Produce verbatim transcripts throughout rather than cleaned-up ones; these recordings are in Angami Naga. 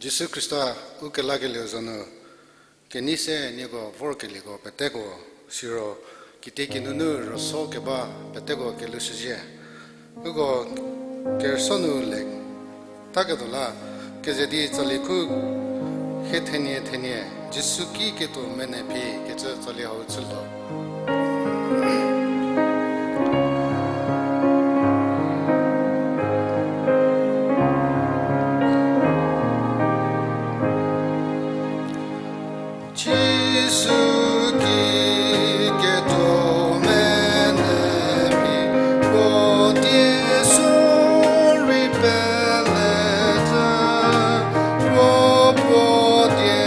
Jisu Khrista u kelakelieu za nu, kenei se nieko vorkelieko peteko, siro kitiekinunu rüso keba peteko kelhou shüzhie. Uko kerüsuo nu le taketuo la, keze di tsali khu hie thenie thenie, Jisu ki ketuo mene phi kecü tsali hau chütuo. Jisu ki ketuo mene phi, puo die sü rei pele zhü, puo puo die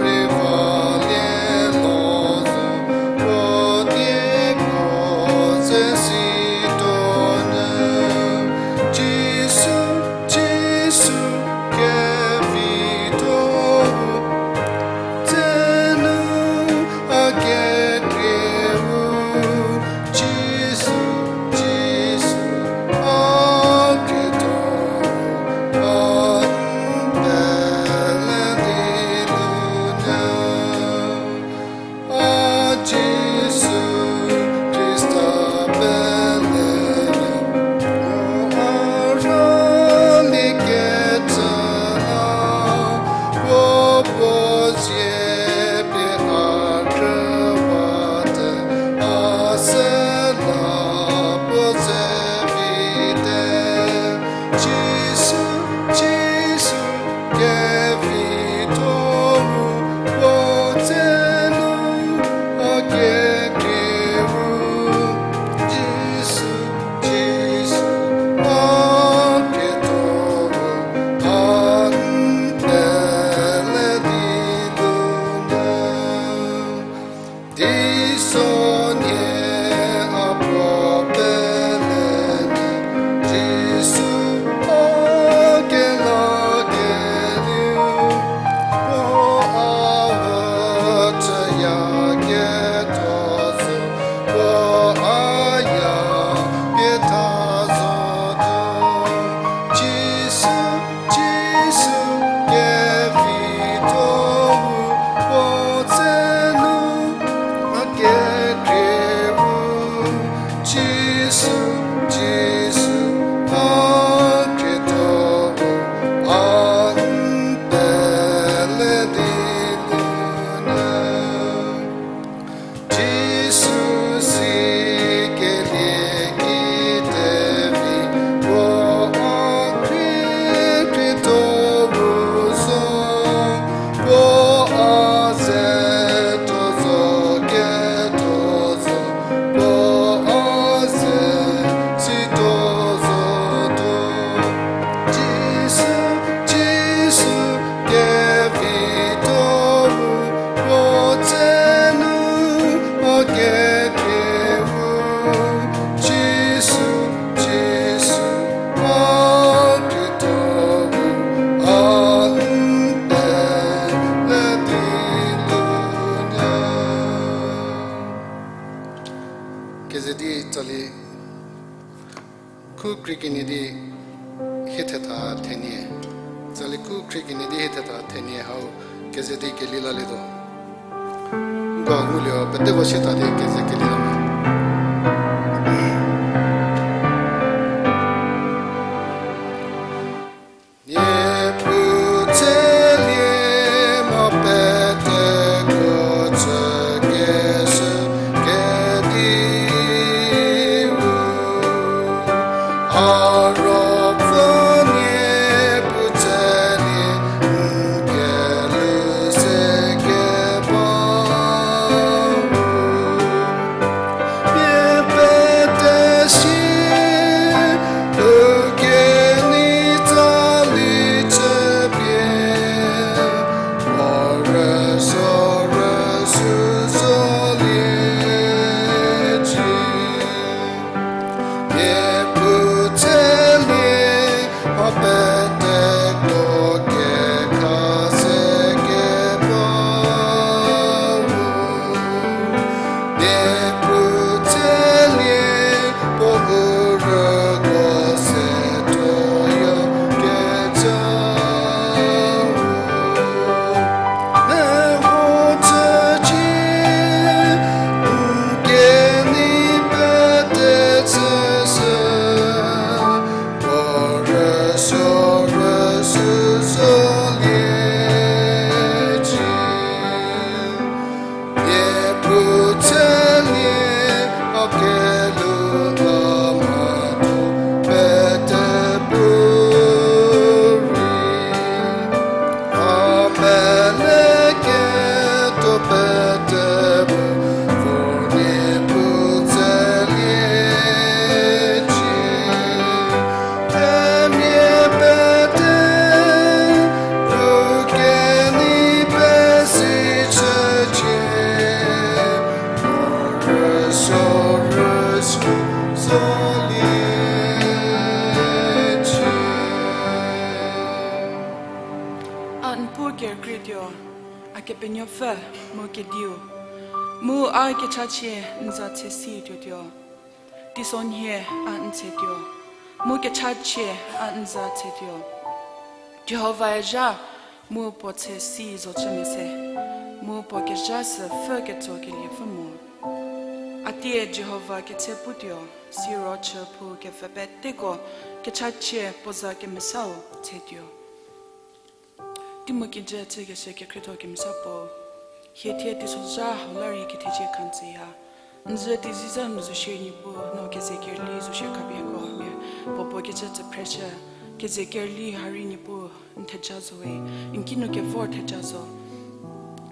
rei valie lo zo, puo die puo ze si tuo nyü. Jisu, Jisu, kevitho-u, tsenu a kekrieu, Jisu, Jisu, a ketho-u, a n pele di lu nyü. A Jisu Khrista pele nyü, a rhali kecü la, puo puo zie pie a khrüwate, a se la puo ze vite. Jisu, Jisu, kevitho-u, puo tsenu a kekrieu. Jisu, Jisu, a ketho-u, a n pele di lu nyü. Teisonhie a puo pele nyü, Jisu a kelakelieu, puo a hü chüyaketho zo, puo a ya pie tha zotuo. Jisu, Jisu, kevitho-u, puo tsenu a kekrieu. Jisu, Jisu, a ketho-u, a n pele di lu nyü. Jisu sikelie kitevi, puo a khrie khrietho-u zo, puo a ze tuo zo, ketho zo, puo a ze situo zotuo. Jisu, Jisu, kevitho-u, puo tsenu a kekrieu. Jisu, Jisu, a ketho-u, a n pele di lu nyü. Keze di tsali khu khrie kenie di hie thetha thenie. Tsali khu khrie kenie di hie thetha thenie hau keze di keli lalietuo. N ba ngulio peteko siata di keze keli la mo. Niepuu tselie mo peteko tsükeshü kediu, a ruopfü Niepuu tselie n kelhou se kebau. Sorüsü solie ci, pie puo tselie a kelu a mhatho pete puorei, a mele ketuo pete puo, vor nie puo tselie ci. Themia pete, puo kenei pesi chücie, sorüsü solie ci. A n pu kerükreituo, a Kepenuopfü, mu Kediu, mu a kechachie n za tshesi tuotuo. Teisonhie a n tsetuo, mu kechachie a n za tsetuo. Jihovae zha, mu puo tshesi zocü mese, mu puo kezha sü pfhü ketso keliepfü mo. A tie Jihova ketse putuo, siro chüphou kepfü peteko kechachie puo za kemesau tsetuo. Teimu kijü chükeshü kekhrietho kemesa puo, hie thie teisozha hau la rei kethecie kha n tsüya. N zü teiziza nu zo shierei Niepuu, no keze kerli zo shie khapie hieko mia puo puo kecü tsüphreshü, keze kerli ha rei Niepuu n theja zowe, n kinu kevor theja zo.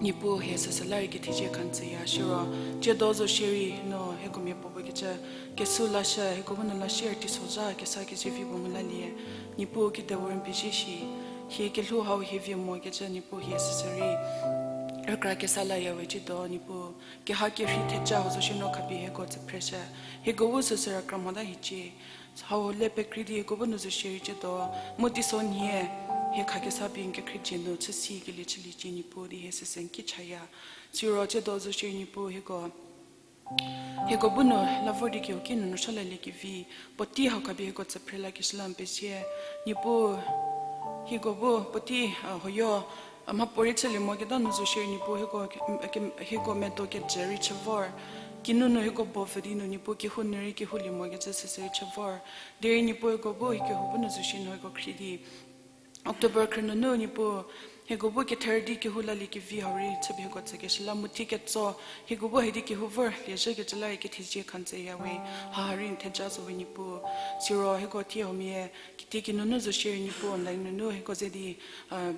Niepuu hie süsü la rei kethecie kha n tsüya siro, tsiedo zo shierei no hieko mia puo puo kecü kesu lashü, hieko bu nu la shierei teisozha kesa kezevi puo ngu lalie. Niepuu kide vor n pezie shi, hie kelhou hau hie vie mo kecü Niepuu hie süsü rei rükra kesa layawe tsiedo Niepuu, keha kerhei theja hau zo shie no khapie hieko tsüphreshü, hieko bu süsü rükra mota hiecie. Hau le pekrei di hieko bu nu zo shierei tsiedo, mu teisonhie hie khakesa pie n kekhrie dzie nu chüsi kelie chüliecie Niepuu di hie süsü n ki chaya. Siro tsiedo zo shierei Niepuu hieko hieko bu nu la vor di kehouki nunu sha lalie kevi, puotei hau khapie hieko tsüphre lakeshü la n pezie. Niepuu, hieko bu puotei, a, hoyo, a, mhapuorei chülie moketa nu zo shierei Niepuu hieko, hieko medo kejü rei chü vor. Kinunu hieko bo pfü di nu Niepuu kehou nu rei kehoulie mokecü süsü rei chü vor. Derei Niepuu hieko bu hie kehou bu nu zo shie no hieko khrie di October khrünunu Niepuu, hieko bu kether di kehou lalie kevi hau rei chüpie hieko tsükeshü la mu thie ketso, hieko bu hedi kehou vor liezhü kecü la rei kethezie kha n tsüyawe, haha rei n theja zowe Niepuu. Siro hieko thie huomia, kitieki nunu zo shierei Niepuu online nunu hieko ze di, a,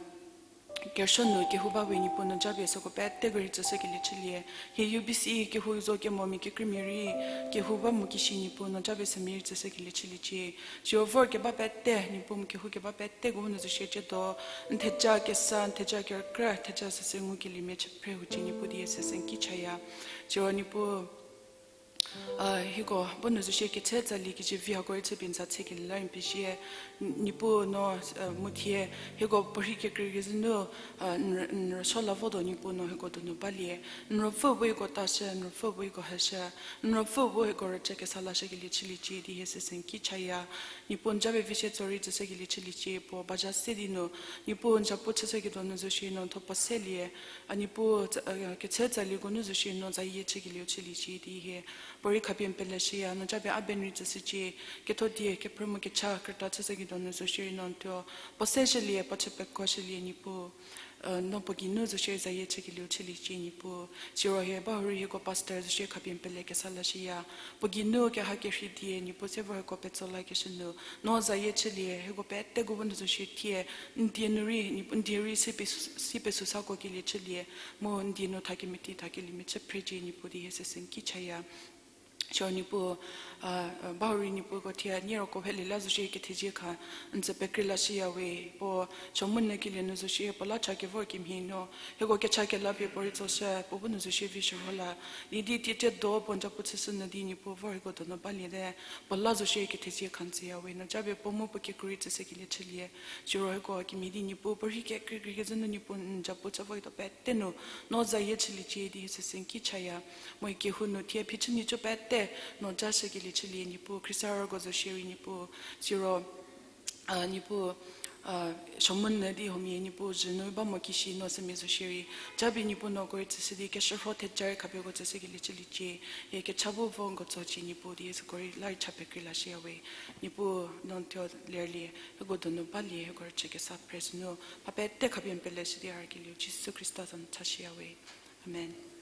kerüsuo nu kehou bawe Niepuu no japie süko peteko rei tsüshükelie chülie. Hie U B C kehou zo kemo mia kekreimia rei, kehou ba mo kishi Niepuu no japie sümia rei tsüshükelie chüliecie. Siro vor keba pete Niepuu mu kehou keba peteko nu zo shie tsiedo, n theja kesa, n theja kerükra, theja süsü ngukeliemia chüphre hucie Niepuu di hie süsü n ki chaya. Siro Niepuu, a, hieko bu nu zo shie ketse tsali kezevi hako rei chüpie n za tsekelie la rei n pezie. Niepuu no, a, mu thie hieko puorhi kekreikecü nu, a, n rü-, n rüsuo la votuo Niepuu no hieko donu balie. N ruopfü bu hieko tashü, n ruopfü bu hieko heshü, n ruopfü bu hieko rüchü kesa lashükelie chüliecie di hie süsü n ki chaya. Niepuu n japie vi sie tso rei tsüshükelie chüliecie puo baza se di nu, Niepuu n zapu chüshüketuo nu zo shie no n thuo puo selie. A Niepuu, a, ketse tsalieko nu zo shie no zayie chükelieu chüliecie di hie puorei khapie n peleshüya, no japie a ben rei tsüshücie. Ketho die kephrü mu kecha krüta chüshüketuo nu zo shierei no n thuo puo seshülie, puo chü pekuoshülie Niepuu. A, no puo geinu zo shie zayie chükelieu chüliecie Niepuu. Siro hie bahurei hieko pastor zo shie khapie n pele kesa lashüya. Puo geinu keha kerhei die Niepuu se vor hieko petso lakeshü nu, no zayie chülie, hieko peteko bu nu zo shie thie, n die nu rei, Niepuu n die rei si pesu-, si pesu sakuokelie chülie, mu n die nu thakemeti thakeliemia chüphrecie Niepuu di hie süsü n ki chaya. Siro Niepuu, a, a, bahurei Niepuuko thie nie roko phelie la zo shie kethezie kha n tsü pekrei lashüyawe, puo chomonyü kelie nu zo shie puo la cha kevor kemhie no, hieko kecha kela pie puo rei tsoshü, puo bu nu zo shie vi shürho la, idi tietie do puo n zapu chüshü nu di Niepuu vor hieko donu baliete, puo la zo shie kethezie kha n tsüyawe, no japie puo mu puo kekuo rei tsüshükelie chülie. Siro hieko kemhie di Niepuu puorhi kekreikreikecü nu Niepuu n zapu chü voketuo pete nu, no zayie chüliecie di hie süsü n ki chaya. Mu kehou nu thie phichü nhicu pete no jashükelie chülie Niepuu, Khrista roko zo shierei Niepuu. Siro, a, Niepuu, A, Shomon nü di huomia Niepuu zhü nu ba mo kishi no sümia zo shierei, japie Niepuu no ko rei tsüshü di keshürho theja rei khapie ko tsüshükelie chüliecie, hie kecha bu vo nko tso chie Niepuu di süko rei la rei cha pekreilie shüyawe. Niepuu no thuo lerlie, hieko donu balie, hieko rei chü kesa praise nu, mha pete khapie n peleshü di a rükelieu Jisu Khrista za nu chashüyawe. Amen.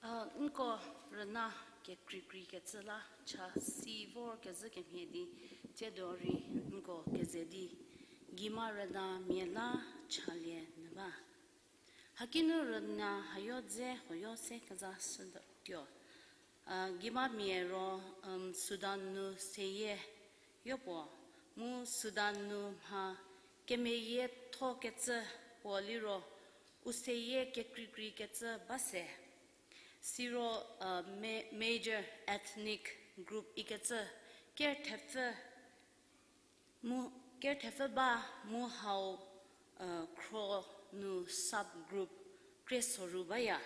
A, nko rüna kekreikreikecü la cha si vor kezhü kemhie di, tsiedo rei nko keze di, Gima rüna mia la chalie nyü ba. Hakinu rüna hayo dze hoyo se kezashütuo. A, Gimamia ro, um, Sudan nu seyie yopuo, mu Sudan nu mha kemeyiethokecü puo liro u seyie kekreikreikecü ba se. Siro, uh, ma-, major ethnic group ikecü ker thepfü mu, ker thepfü ba mu hau, uh, khro nu subgroup krie soru baya.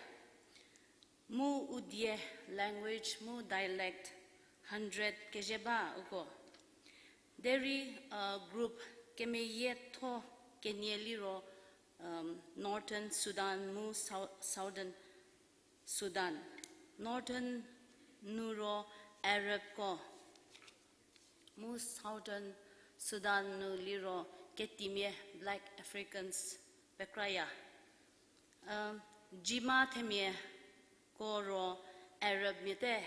Mu u die language mu dialect hundred kezhü ba uko. Derei, uh, group kemeyietho kenie liro, um, Northern Sudan mu Sou-, Southern Sudan. Northern nu ro Arabko, mu Southern Sudan nu liro ketimia Black Africans pekraya. Um, Gima themiako ro Arabmia te,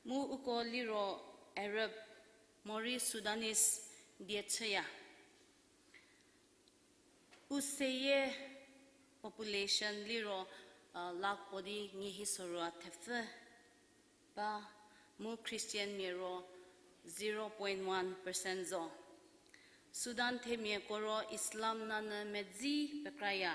mu uko liro Arab morei Sudanese die chüya. U seyie population liro, uh, lakh puo di nyiehie sorua thepfü ba, mu Christianmia ro zero point one percent zo. Sudan themiako ro Islam nanyü medzi pekraya.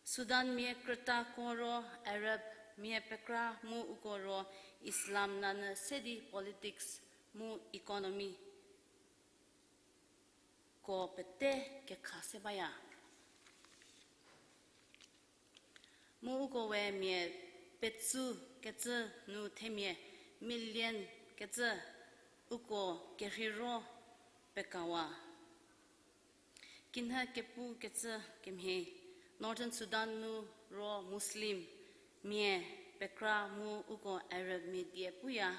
Sudanmia krütako ro Arabmia pekra mu uko ro Islam nanyü se di politics mu economy ko pete kekha se baya. Mu uko we mia petsu kecü nu themia million kecü uko kerheiro pekawa. Kinhü kepu kecü kemhie, Northern Sudan nu ro Muslimmia pekra mu uko Arabmia die puya,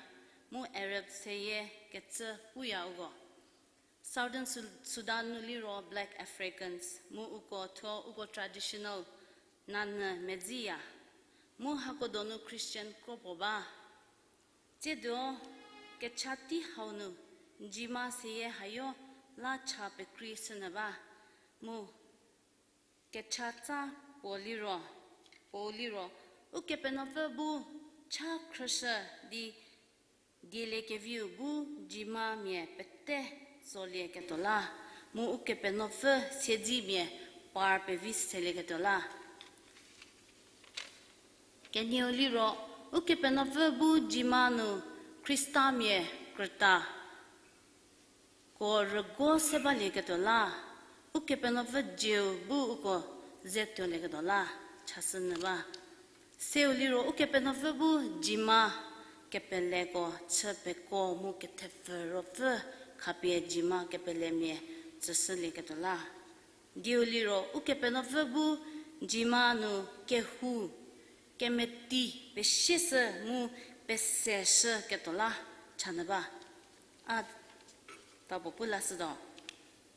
mu Arab seyie kecü puya uko. Southern Su-, Sudan nu liro Black Africans, mu uko thuo uko traditional nanyü medziya. Mu hako donu Christian kropuo ba. Tsiedo kecha tei hau nu Gima seyie hayo la cha pekrei shünyü ba. Mu kechatsa puo liro, puo liro, Ukepenuopfü bu cha khrüshü di dieliekeviu bu Gimamia pete tsolieketuo la, mu Ukepenuopfü siedzimia par pevi selieketuo la. Kenieu liro, Ukepenuopfü bu Gima nu Khristamia krüta ko rüguo se balieketuo la, Ukepenuopfü dieu bu uko ze tuolieketuo la, chashünyü ba. Seu liro Ukepenuopfü bu Gima kepeleko chü peko mu kethepfü ruopfü khapie Gima kepelemia tsüshülieketuo la. Dieu liro Ukepenuopfü bu Gima nu kehou kemeti pesieshü mu peseshüketuo la chanyü ba. A, tapuo pu lashütuo.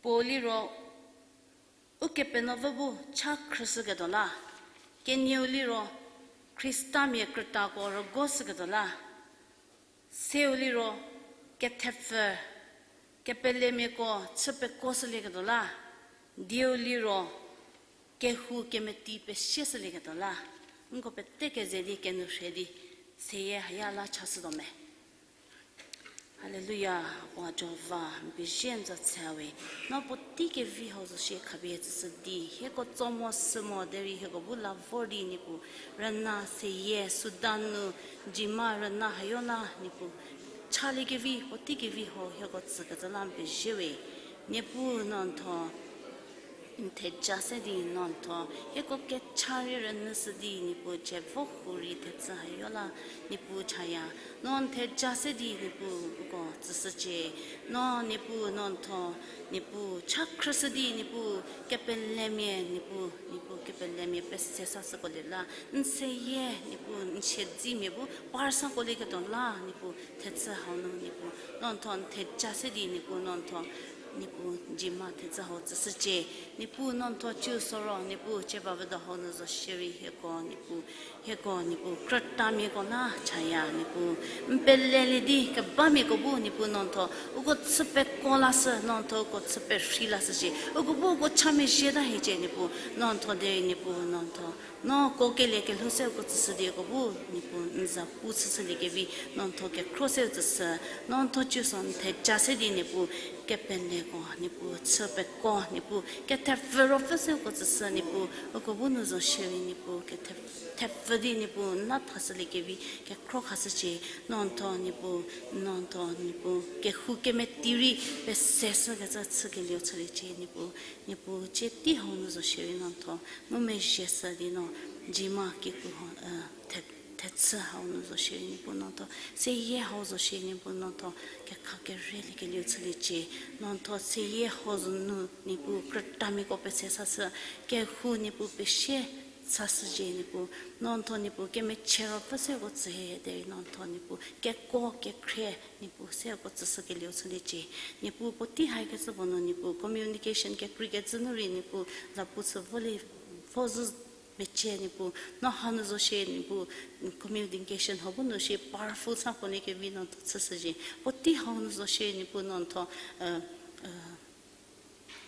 Puo liro, Ukepenuopfü bu cha khrüshüketuo la. Kenieu liro, Khristamia krütako rüguoshüketuo la. Seu liro, kethepfü kepelemiako chü pekoshülieketuo la. Dieu liro, kehou kemeti pesieshülieketuo la. Nko pete keze di kenu rhie di, seyie haya la chashütuo me. Haleluya, wa Jihova, n pezie n za tse we. No puotei kevi hau zo shie khapie tsüshü di, hieko tso mo sü mo derei hieko bu la vor di Niepuu, rüna seyie Sudan nu Gima rüna hayo la Niepuu, chaliekevi puotei kevi hau hieko tsükecü la n pezie we. Niepuu no n tho n theja se di no n tho, hieko kecha rei rünyüshü di Niepuu, che vo hu rei thechü hayo la Niepuu chaya. No n theja se di Niepuu uko tsüshücie. No Niepuu no n tho, Niepuu cha khrüshü di Niepuu kepelemia Niepuu, Niepuu kepelemia pese sashükolie la. N seyie Niepuu n siedzimia bu par sakolieketuo la Niepuu, thechü hau nu Niepuu no n tho n theja se di Niepuu no n tho Niepuu, jima thetsü hau tsüshücie. Niepuu, no n thuo chüu soro, Niepuu, chie ba vedo hau nu zo shierei hieko, Niepuu, hieko, Niepuu, krütamiako la chaya, Niepuu, n pelelie di kebamiako bu, Niepuu, no n thuo uko chü peko lashü, no n thuo uko chü perhei lashücie, uko bu uko cha mezhieta hiecie, Niepuu, no n thuo derei, Niepuu, no n thuo no ko kelie kelhou se uko tsüshü di uko bu, Niepuu, n za pu chüshüliekevi, no n thuo kekhro se u tsüshü, no n thuo chüu so n theja se di, Niepuu, kepeneko, Niepuu, chü peko, Niepuu, kethepfü ruopfü se uko tsüshü, Niepuu, uko bu nu zo shierei, Niepuu, kethe-, thepfü di, Niepuu, n la thashüliekevi, kekhro khashücie, no n thuo, Niepuu, no n thuo, Niepuu, kehou kemeti rei, peseshükecü chükelieu chüliecie, Niepuu, Niepuu, cie tei hau nu zo shierei no n thuo ngumezhie shü di no, jima kikru hau, e, the-, thechü hau nu zo shierei Niepuu no n thuo, seyie hau zo shierei Niepuu no n thuo, kekha kereliekelieu chüliecie, no n thuo seyie hau zo nu Niepuu krütamiako pese sashü, kehou Niepuu pesie sashücie Niepuu, no n thuo Niepuu kemechie ruopfü se uko tsühie derei no n thuo Niepuu keko kekhrie Niepuu se uko tsüshükelieu chüliecie, Niepuu puotei haikecü puo nu Niepuu communication kekreikecü nu rei Niepuu zapu chü volie vo zhü mecie Niepuu, no hanu zo shie Niepuu, communication hau bu nu shie powerful sa puoliekevi no n thuo chüshücie, puotei hau nu zo shie Niepuu no n thuo, e, e,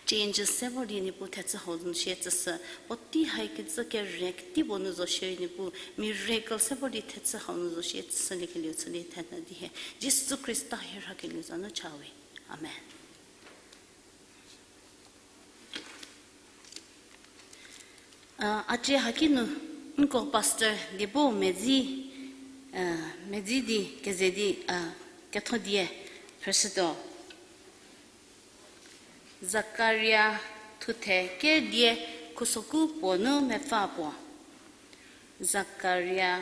changes se vor di Niepuu thechü hau nu shie tsüshü, puotei haikecü kere tei puo nu zo shie Niepuu miracle se vor di thechü hau nu zo shie tsüshüliekelieu chülie thena di hie, Jisu Khrista hie rhakelieu za nu cha we. Amen. A, a cie haki nu, nko pastor die bu medzi, a, medzi di keze di, a, ketho die phrüshütuo. Zakaria thuthe ker die khusoku puo nu mepfü puo. Zakaria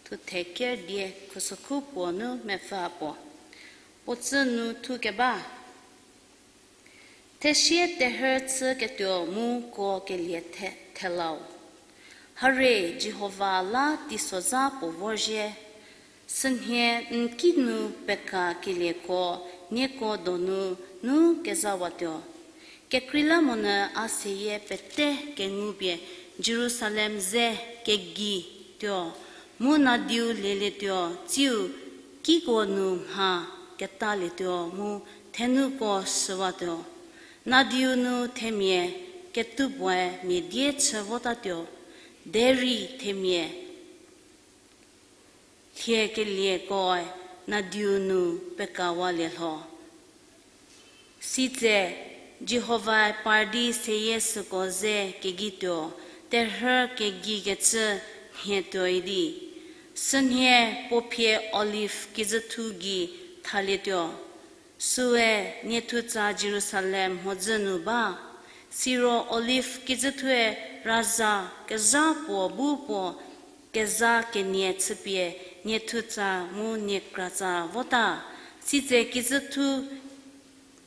thuthe ker die khusoku puo nu mepfü puo. Puo tsü nu thu keba. Thesie terhü chüketuo mu kuo kelie the-, thelau. Hare, Jihova la teisozha puo vorzhie. Sünhie n kinu pekakelieko nieko donu nu kezhawatuo. Kekreilamonyü a seyie pete kengupie Jerusalem ze kegei tuo, mu nadiu lelietuo, tsiu kiko nu mha ketalietuo mu thenuko shüwatuo. Nadiu nu themia ketupuoe mia die chü votatuo, derei themia lhiekelieko nadiu nu pekawalie lho. Sitse Jihovae par di seyie süko ze kegei tuo, terhü kegei kecü nhie tuoi di. Sünhie puo phie Olive kijüthu gei thalietuo. Süue niethutsa Jerusalem mhodzü nu ba. Siro Olive kijüthue raza kezha puo bu puo kezha kenie chüpie niethutsa mu niekratsa vota. Sitse kijüthu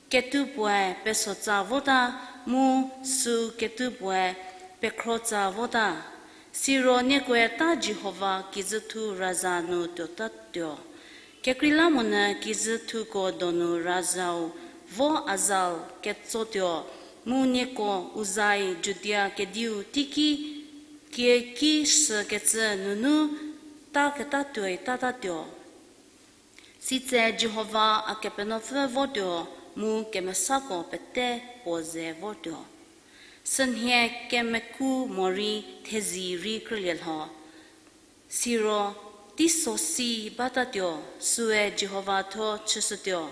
ketupuoe pesotsa vota, mu süu ketupuoe pekhrotsa vota. Siro niekoe ta Jihova kijüthu raza nu tuotatuo. Kekreilamonyü kijüthuko donu razau vo Azal ketsotuo, mu nieko Uzai Judia kediu teiki kieki shükecü nunu taketatuoi tatatuo. Sitse Jihova a Kepenuopfü votuo, mu kemesako pete puo ze votuo. Sünhie kemeku morei thezi rei krülie lho. Siro teiso si batatuo, süue Jihova thuo chüshütuo.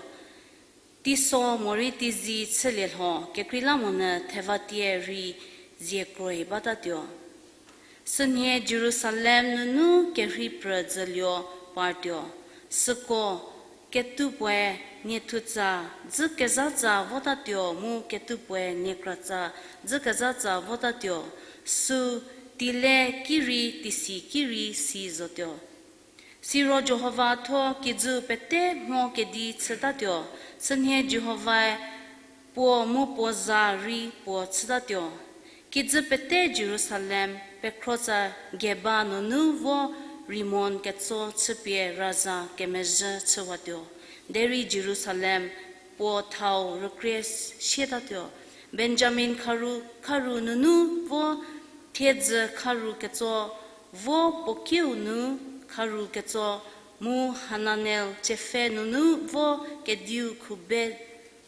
Teiso morei teizi chülie lho, kekreilamonyü thevatie rei zie kroi batatuo. Sünhie Jerusalem nunu kerhei prü dzüluo partuo. Süko ketupuoe niethutsa dzükezhatsa votatuo mu ketupuoe niekratsa dzükezhatsa votatuo. Süu teile ki rei teisi ki rei si zotuo. Siro Jihova thuo kijü pete mho kedi chütatuo, sünhie Jihovae puo mu puo za rei puo chütatuo. Kijü pete Jerusalem pekhrotsa Geba nunu vo Rimon ketso chüpie raza kemezhü chüwatuo. Derei Jerusalem puo thau rükrie sietatuo. Benjamin kharu, kharu nunu vo thiedzü kharu ketso, vo puo kieu nu kharu ketso, mu Hananel tsiepfhe nunu vo kediu khube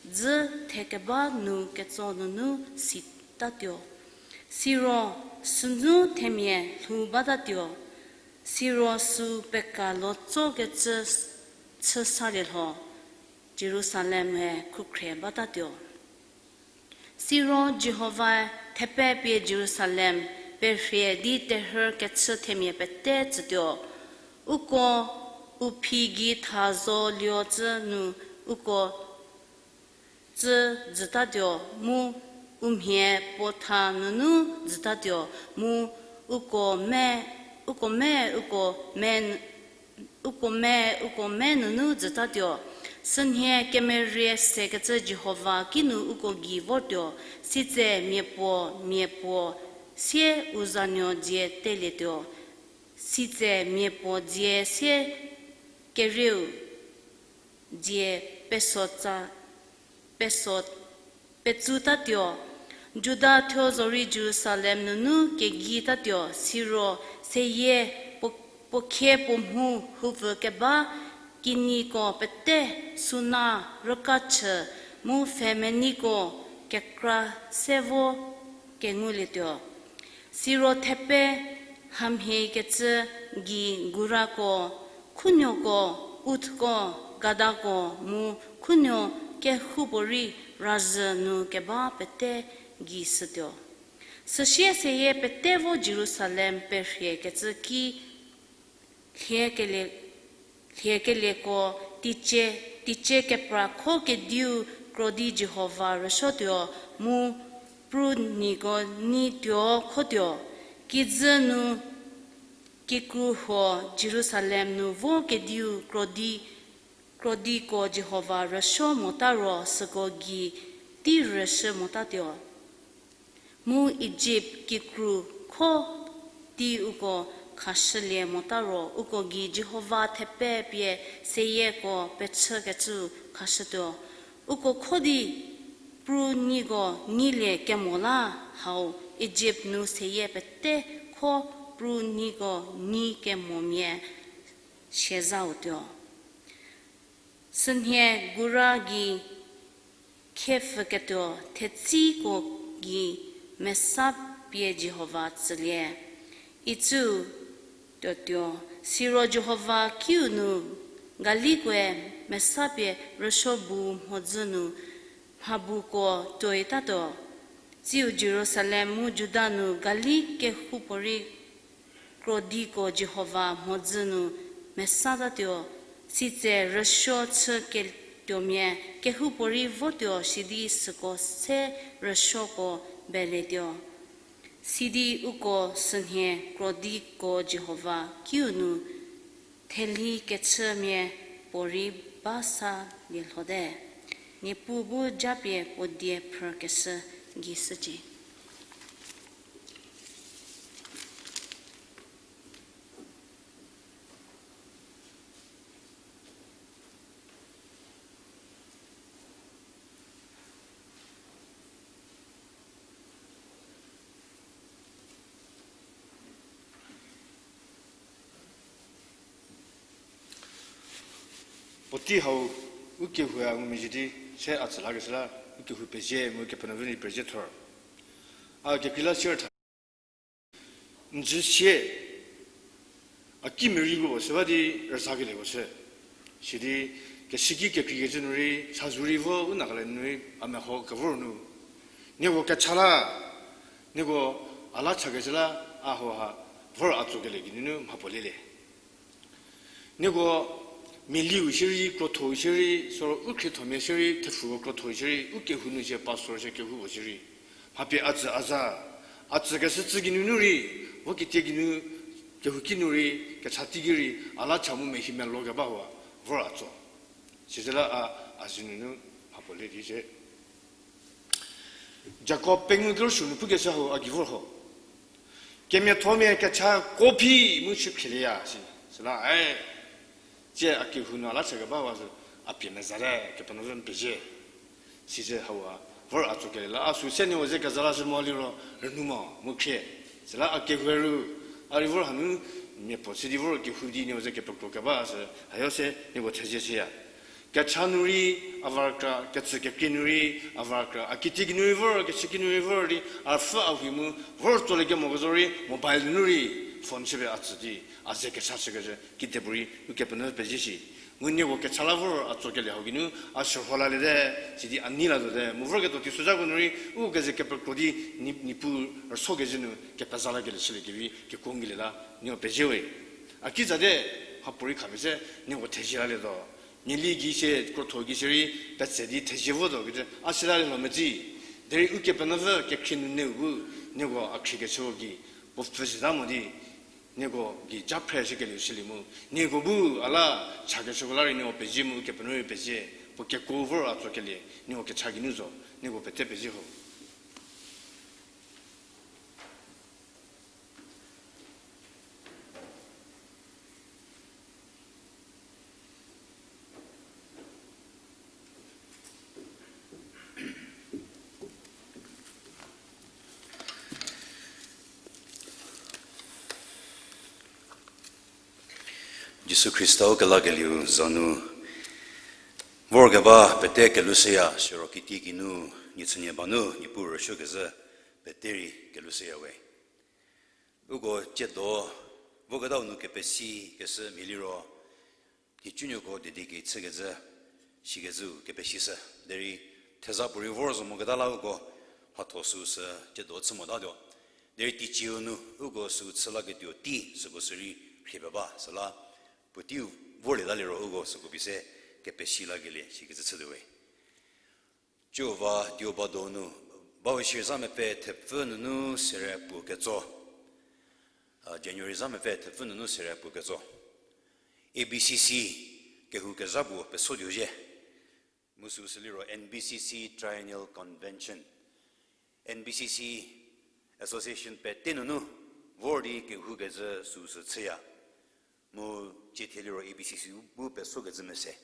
dzü thekeba nu ketso nunu sitatuo. Siro sünu themia lhou batatuo. Siro sü peka lo tsokecü chü salie lho, Jerusalem-e khukhre batatuo. Siro Jihovae thepe pie Jerusalem perhie di terhü kechü themia pete tsütuo. Uko u phi gei tha zo luo cü nu uko tsü jütatuo, mu u mhie puo tha nunu jütatuo, mu uko me, uko me, uko me, uko me, uko me nunu jütatuo. Sünhie kemerie sekecü Jihova kinu uko gei vortuo, sitse miapuo, miapuo sie u zanuo dzie telietuo, sitse miapuo dzie sie kerieu dzie pesotsa, pesot, petsutatuo. Juda thuo zorei Jerusalem nunu kegeitatuo, siro seyie puo, puo khie puo mhu houpfü keba kinyiko pete, suna, rükachü, mu pfhemeneiko kekra se vo kengulietuo. Siro thepe hamhiekecü gei gurako, khunuoko, utko, gadako mu khunuo kehoupuorei razhü nu keba pete gei shütuo. Süsie seyie pete vo Jerusalem perhie kecü ki lhiekelie, lhiekelieko teicie, teicie kepra kho kediu krodi Jihova rüsuotuo, mu pru niko nei tuo khotuo. Kijü nu kikru huo Jerusalem nu vo kediu krodi, krodiko Jihova rüsuo mota ro süko gei tei rüshü motatuo. Mu Ijipt kikru kho tei uko khashülie mota ro uko gei Jihova thepe pie seyieko pechükecü khashütuo. Uko kho di pru neiko neilie kemo la hau Ijipt nu seyie pete kho pru neiko nei kemomia siezautuo. Sünhie gura gei khiepfüketuo thetsiko gei mesa pie Jihova tsülie, icü tuotuo. Siro Jihova kiu nu Galikoe mesa pie rüsuo bu mhodzü nu mhabuko tuoitatuo. Tsiu Jerusalem mu Juda nu Gali kehoupuorei krodiko Jihova mhodzü nu mesatatuo, sitse rüsuo chüketuomia kehoupuorei votuo sidi süko se rüsuoko beletuo. Sidi uko sünhie krodiko Jihova kiu nu thelhi kechümia puorei ba salie lhote. Niepuu bu japie puo die phrükeshü gei shücie. Puotei hau u kehou-e a ngumezhie di se a tsü lakeshü la, u kehou pezie mu Kepenuopfü nei pezie thor. A kekreilamonyü tha. N jü sie, a kimerieko sü ba di rüzakelieko sü. Sidi, keshüki kekreikecü nu rei, sazou rei vo u Nagaland nu rei, a meho kevor nu. Nieko kecha la, nieko a la chakecü la, a hauha, vor a tsokelie geinunu mha puo lelie. Nieko mialiu shierei, krotho shierei, siro u khriethomia shierei, thepfuko krotho shierei, u kehou nu shie pastor shie kehoupuo shierei. Mha pie a tsü a za, a tsükeshü tsü geinunu rei, vo ketie geinu, kehouki nu rei, kecha teiki rei, a la cha mu mehi melo keba hua, vor a tso. Sizü la a, a zi nunu mha puo le di shie. Jakob pengou kerüsuo nu pukeshü hau a gei vor ho. Kemiathomia kecha kophi mu chü philieya si. Süla, e, tsie a kehou nu a la chakeba hua sü, a pie mezate, Kepenuopfü n pezie. Size hau a vor a tsokelie la, a sü se nieko ze keza la shü mo liro, rünou mo, mu khrie. Süla a kehou ru, a rei vor hanu, mia puo chü di vor kehou di nieko ze kepekro keba sü, hayo se nieko thezie shüya. Kecha nu rei, a var kra, kecü kekrie nu rei, a var kra, a kiti ki nu rei vor, kechü ki nu rei vor di, a pfü a hui mu, vor tsolie kemo kezo rei, mobile nu rei, phone shüpie a tsü di, a ze kecha chükezhü, kidepuorei, Ukepenuopfü pezie shi. Mu nieko kecha la vor a tsokelie hau geinu, a shürho laliete, sidi a nei latuote, mu vorketuo teisozhako nu rei, u keze kepekro di, Ni-, Niepuu rüso kezhü nu, kepeza lakelie chüliekevi, kekuo ngulie la, nieko pezie we. A ki zate, mhapuorei khapie se, nieko thezie lalietuo. Miali gei sie, krotho gei sie rei, petse di thezie votuo kecü, a si lalie lho metsi. Derei Ukepenuopfü kekhrie nunu bu, nieko a khriekechüko gei, puo pfü zeta mo di, nieko gei ja phre shükelie shülie mu. Nieko bu a la chakeshüko la rei nieko pezie mu Ukepenuopfü rei pezie, puo kekuo vor a tsokelie, nieko kecha geinu zo, nieko pete pezie ho. Jisu Khrista u kelakelieu za nu vorkeba pete kelushüya, siro kiti kinu, nichünie ba nu Niepuu rüsuokezhü pete rei kelushüya we. Uko tsiedo voketau nu kepesi keshü mhie liro, nhicunuoko dedicate chükezhü, sikecüu kepesishü. Derei theza puorei vor zo moketa la uko mhatho süu sü tsiedo chü motatuo. Derei teicieu nu uko süu chü laketuo tei süko sü rei rhie pie ba, süla puoteiu vorlieta liro uko süko pie se kepesi lakelie sikecü chütuo we. Jihova Diobado nu, bau shie za mepfü thepfü nunu sere puo ketso, a, January za mepfü thepfü nunu sere puo ketso, A B C C kehou kezha puo pesotuo zhie. Mu süu sü liro N B C C Triennial Convention. N B C C association pete nunu vor di kehou kezhü süu sü chüya. Mu cie thie liro A B C C bu pesokecü mese.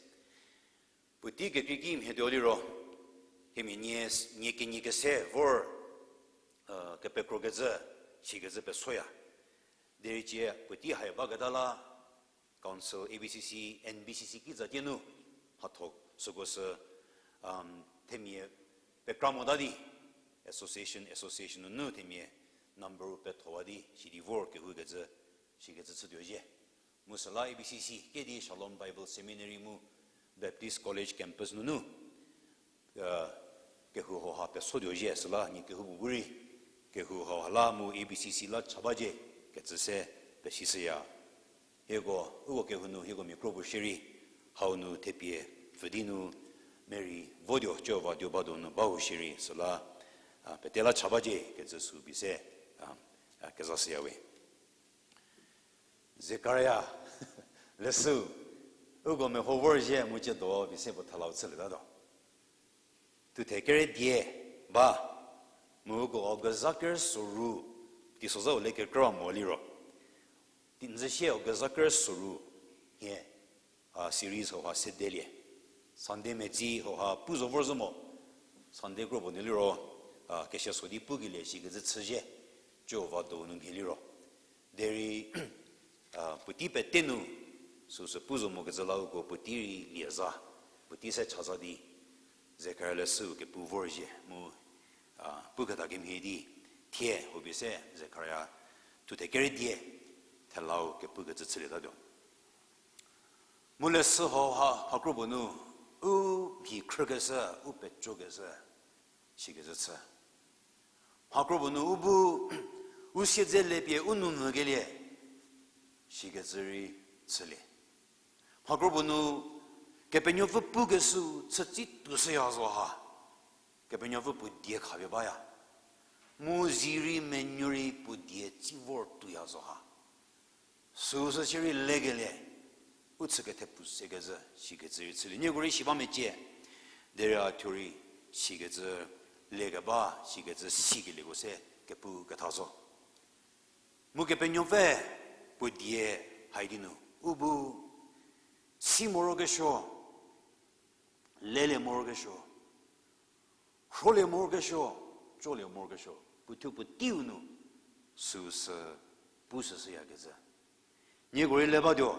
Puotei kekreiki mhietuo liro, themia nie, nie kenie kese vor, a, kepekrokecü, sikecü pesoya. Derei cie puotei hai baketa la, Council, A B C C, N B C C kiza tie nu, mhatho süko sü, themia pekra mota di, association, association nunu themia number-u pethowa di sidi vor kehou kezhü, sikecü chütuo zhie. Mu süla A B C C kedi Shalom Bible Seminary mu Baptist College campus nunu, a, kehou hauha pesotuo zhie süla nie kehoupuo bu rei, kehou hauha la mu A B C C la cha bacie kecü se pesishüya. Hieko, uko kehou nu hieko mia kro puo shierei, hau nu thepie pfü di nu merei votuo Jihova Diobado nu bau shierei süla, a, pete la cha bacie kecü süu pie se, a, a, kezashüya we. Zekaria, leshüu, uko meho vorzhie mu tsiedo pie se puo thelau chülietatuo. Thuthe kere die ba, mu uko August za kerü soru, teisozhau le kekra mo liro, tei nzü sie August za kerü soru, hie, a, series hauha sedelie. Sunday metsi hauha pu zo vorzhü mo. Sunday kropuo nu liro, a, kesia so di pukelie sikecü chüzhie, Jihova do nu mhie liro. Derei, a, puotei pete nu, süsü pu zo mokecü la uko puotei rei lie za, puotei se cha za di, Zekaria leshüu kepu vorzhie mu, a, puketa kemhie di, thie hupie se Zekaria thuthe kere die, thelau kepukecü chülietatuo. Mu leshü hauha mhakropuo nu, u mhi khrükeshü, u pecokeshü, sikecü chü. Mhakropuo nu u bu, u siedze le pie u nou nyükelie, sikecü rei chülie. Mhakropuo nu, Kepenuopfü pukeshü chütsei tuoshüya zo ha. Kepenuopfü puo die khapie baya. Mu zie rei menuo rei puo die tsei vor tuoya zo ha. Süsü sierei lekelie, u chü kethepu sekecü, sikecü rei chülie. Nieko rei si ba mecie, derei a thuo rei sikecü lekeba, sikecü sikelieko se kepu ketha zo. Mu Kepenuopfü puo die hai di nu, u bu si morokesuo, lelie morokesuo, Rholie morokesuo, colie morokesuo, puothuo puoteiu nu, süu sü pu süshüyakecü. Nieko rei le batuo,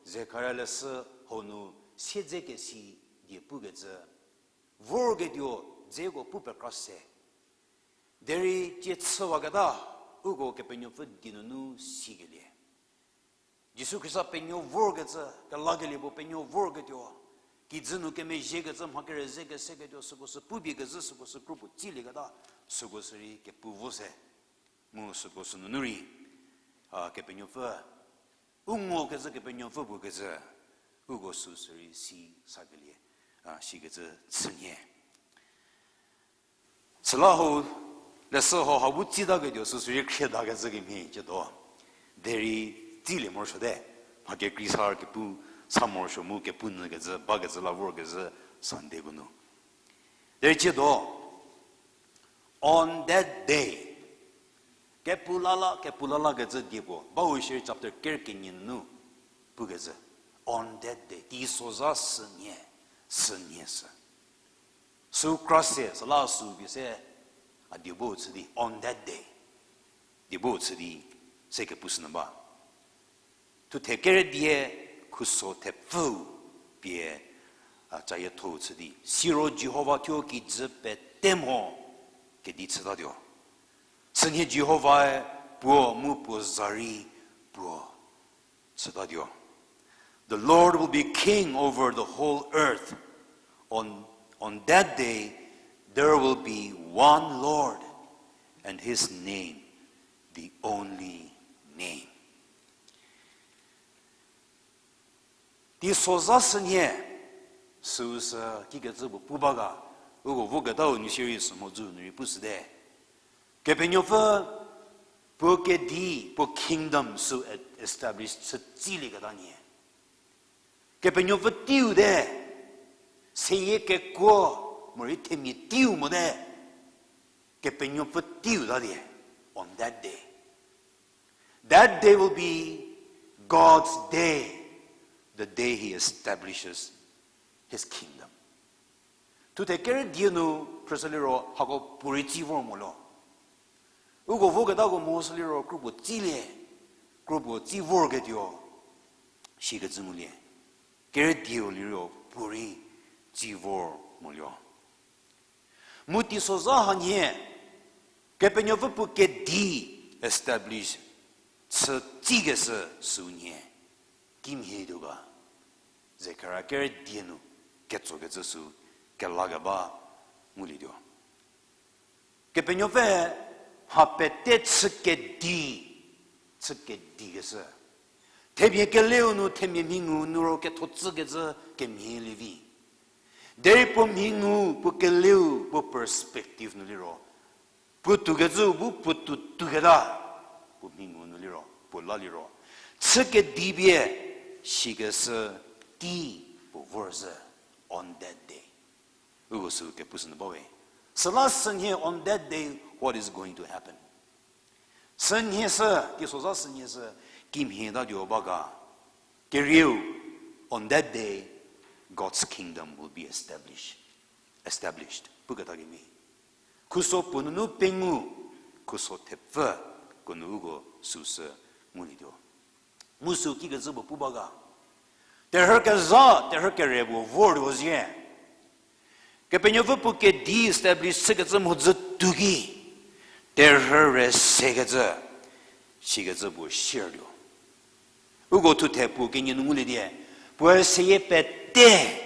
Zekharia leshü hau nu siedzekesi die pukecü, vorketuo dzeko pu pekra se. Derei cie chüwaketa, uko Kepenuopfü die nunu sikelie. Jisu Khrista penuo vorkecü, kelakelie puo penuo vorketuo, kijü nu kemezhiekecü mha kerüzhie keseketuo, süko sü pupie kezhü, süko sü kropuo tsilieketa, süko sü rei kepu vo se. Mu süko sü nunu rei, a, Kepenuopfü, u ngokecü Kepenuopfü puo kezhü, uko süu sü rei si sakelie, a, sikecü chünhie. Süla hau, leshü hau ha bu tsitaketuo süu sü rei khriedakecü kemhie ciedo. Derei tsilie morosuote, mha kekrei sa kepu sa morosuo mu kepu nyükecü, bakecü la vorkezhü Sundayko nu. Derei ciedo, on that day, kepu lala, kepu lalakecü die puo, Bau shierei chapter ker kenie nu pukecü, on that day, teisozha sünhie, sünhie sü. Süu kra se, süla süu pie se, a die bu chü di, on that day. Die bu chü di, se kepu sünyü ba. Thuthe kere die khuso thepfüu pie, a, cayiethou chü di. Siro Jihova thuo kijü pete mho kedi chütatuo. Sünhie Jihovae puo mu puo za rei puo chütatuo. The Lord will be king over the whole earth. On, on that day, there will be one Lord, and his name, the only name. Teisozha sünhie, süu sü kikecü puo pu ba ga, uko voketau nu shierei sü mhodzü nu rei pushüte. Kepenuopfü puo kedi, puo kingdom süu e-, establish chü tsilieketa nyie. Kepenuopfü teiu te, seyie kekuo, morei themia teiu mote, Kepenuopfü teiu ta die, on that day. That day will be God's day, the day he establishes his kingdom. Thuthe kere die nu phrüshü liro hako puorei tsi vor moluo. Uko voketako mhoshü liro kropuo tsilie, kropuo tsi vorketuo, sikecü ngulie. Kere dieu liro puorei tsi vor moluo. Mu teisozha hanhie, Kepenuopfü puo kedi establish chü tsikeshü süu nhie, kimhie tuo ga, Zekharia kere die nu ketsokecü süu kelakeba ngulietuo. Kepenuopfü mha pete chü kedi, chü kedikeshü. Themia keleu nu themia mhingu nu ro ketho tsükecü kemhie lievi. Derei puo mhingu, puo keleu, puo perspective nu liro, puo toukecüu bu puo tou touketa, puo mhingu nu liro, puo la liro, chü kedi pie, sikeshü tei puo vorzhü, on that day. Uko sü kepushü nyü bawe. Süla sünhie on that day, what is going to happen? Sünhie sü, teisozha sünhie sü, kimhie ta tuo ba ga. Kerieu, on that day, God's kingdom will be established. Established. Puketa kemhie. Khuso puo nunu pengou, khuso thepfü, ko nu uko süsü ngulietuo. Mu sü kikecü puo pu ba ga. Terhü kezha, terhü kere puo vortuo zie. Kepenuopfü puo kedi establish chükecü mhodzü tuo ki, terhü re sekecü, sikecü puo shiertuo. Uko thuthe puo kenie nu ngulie die, puoe seyie pete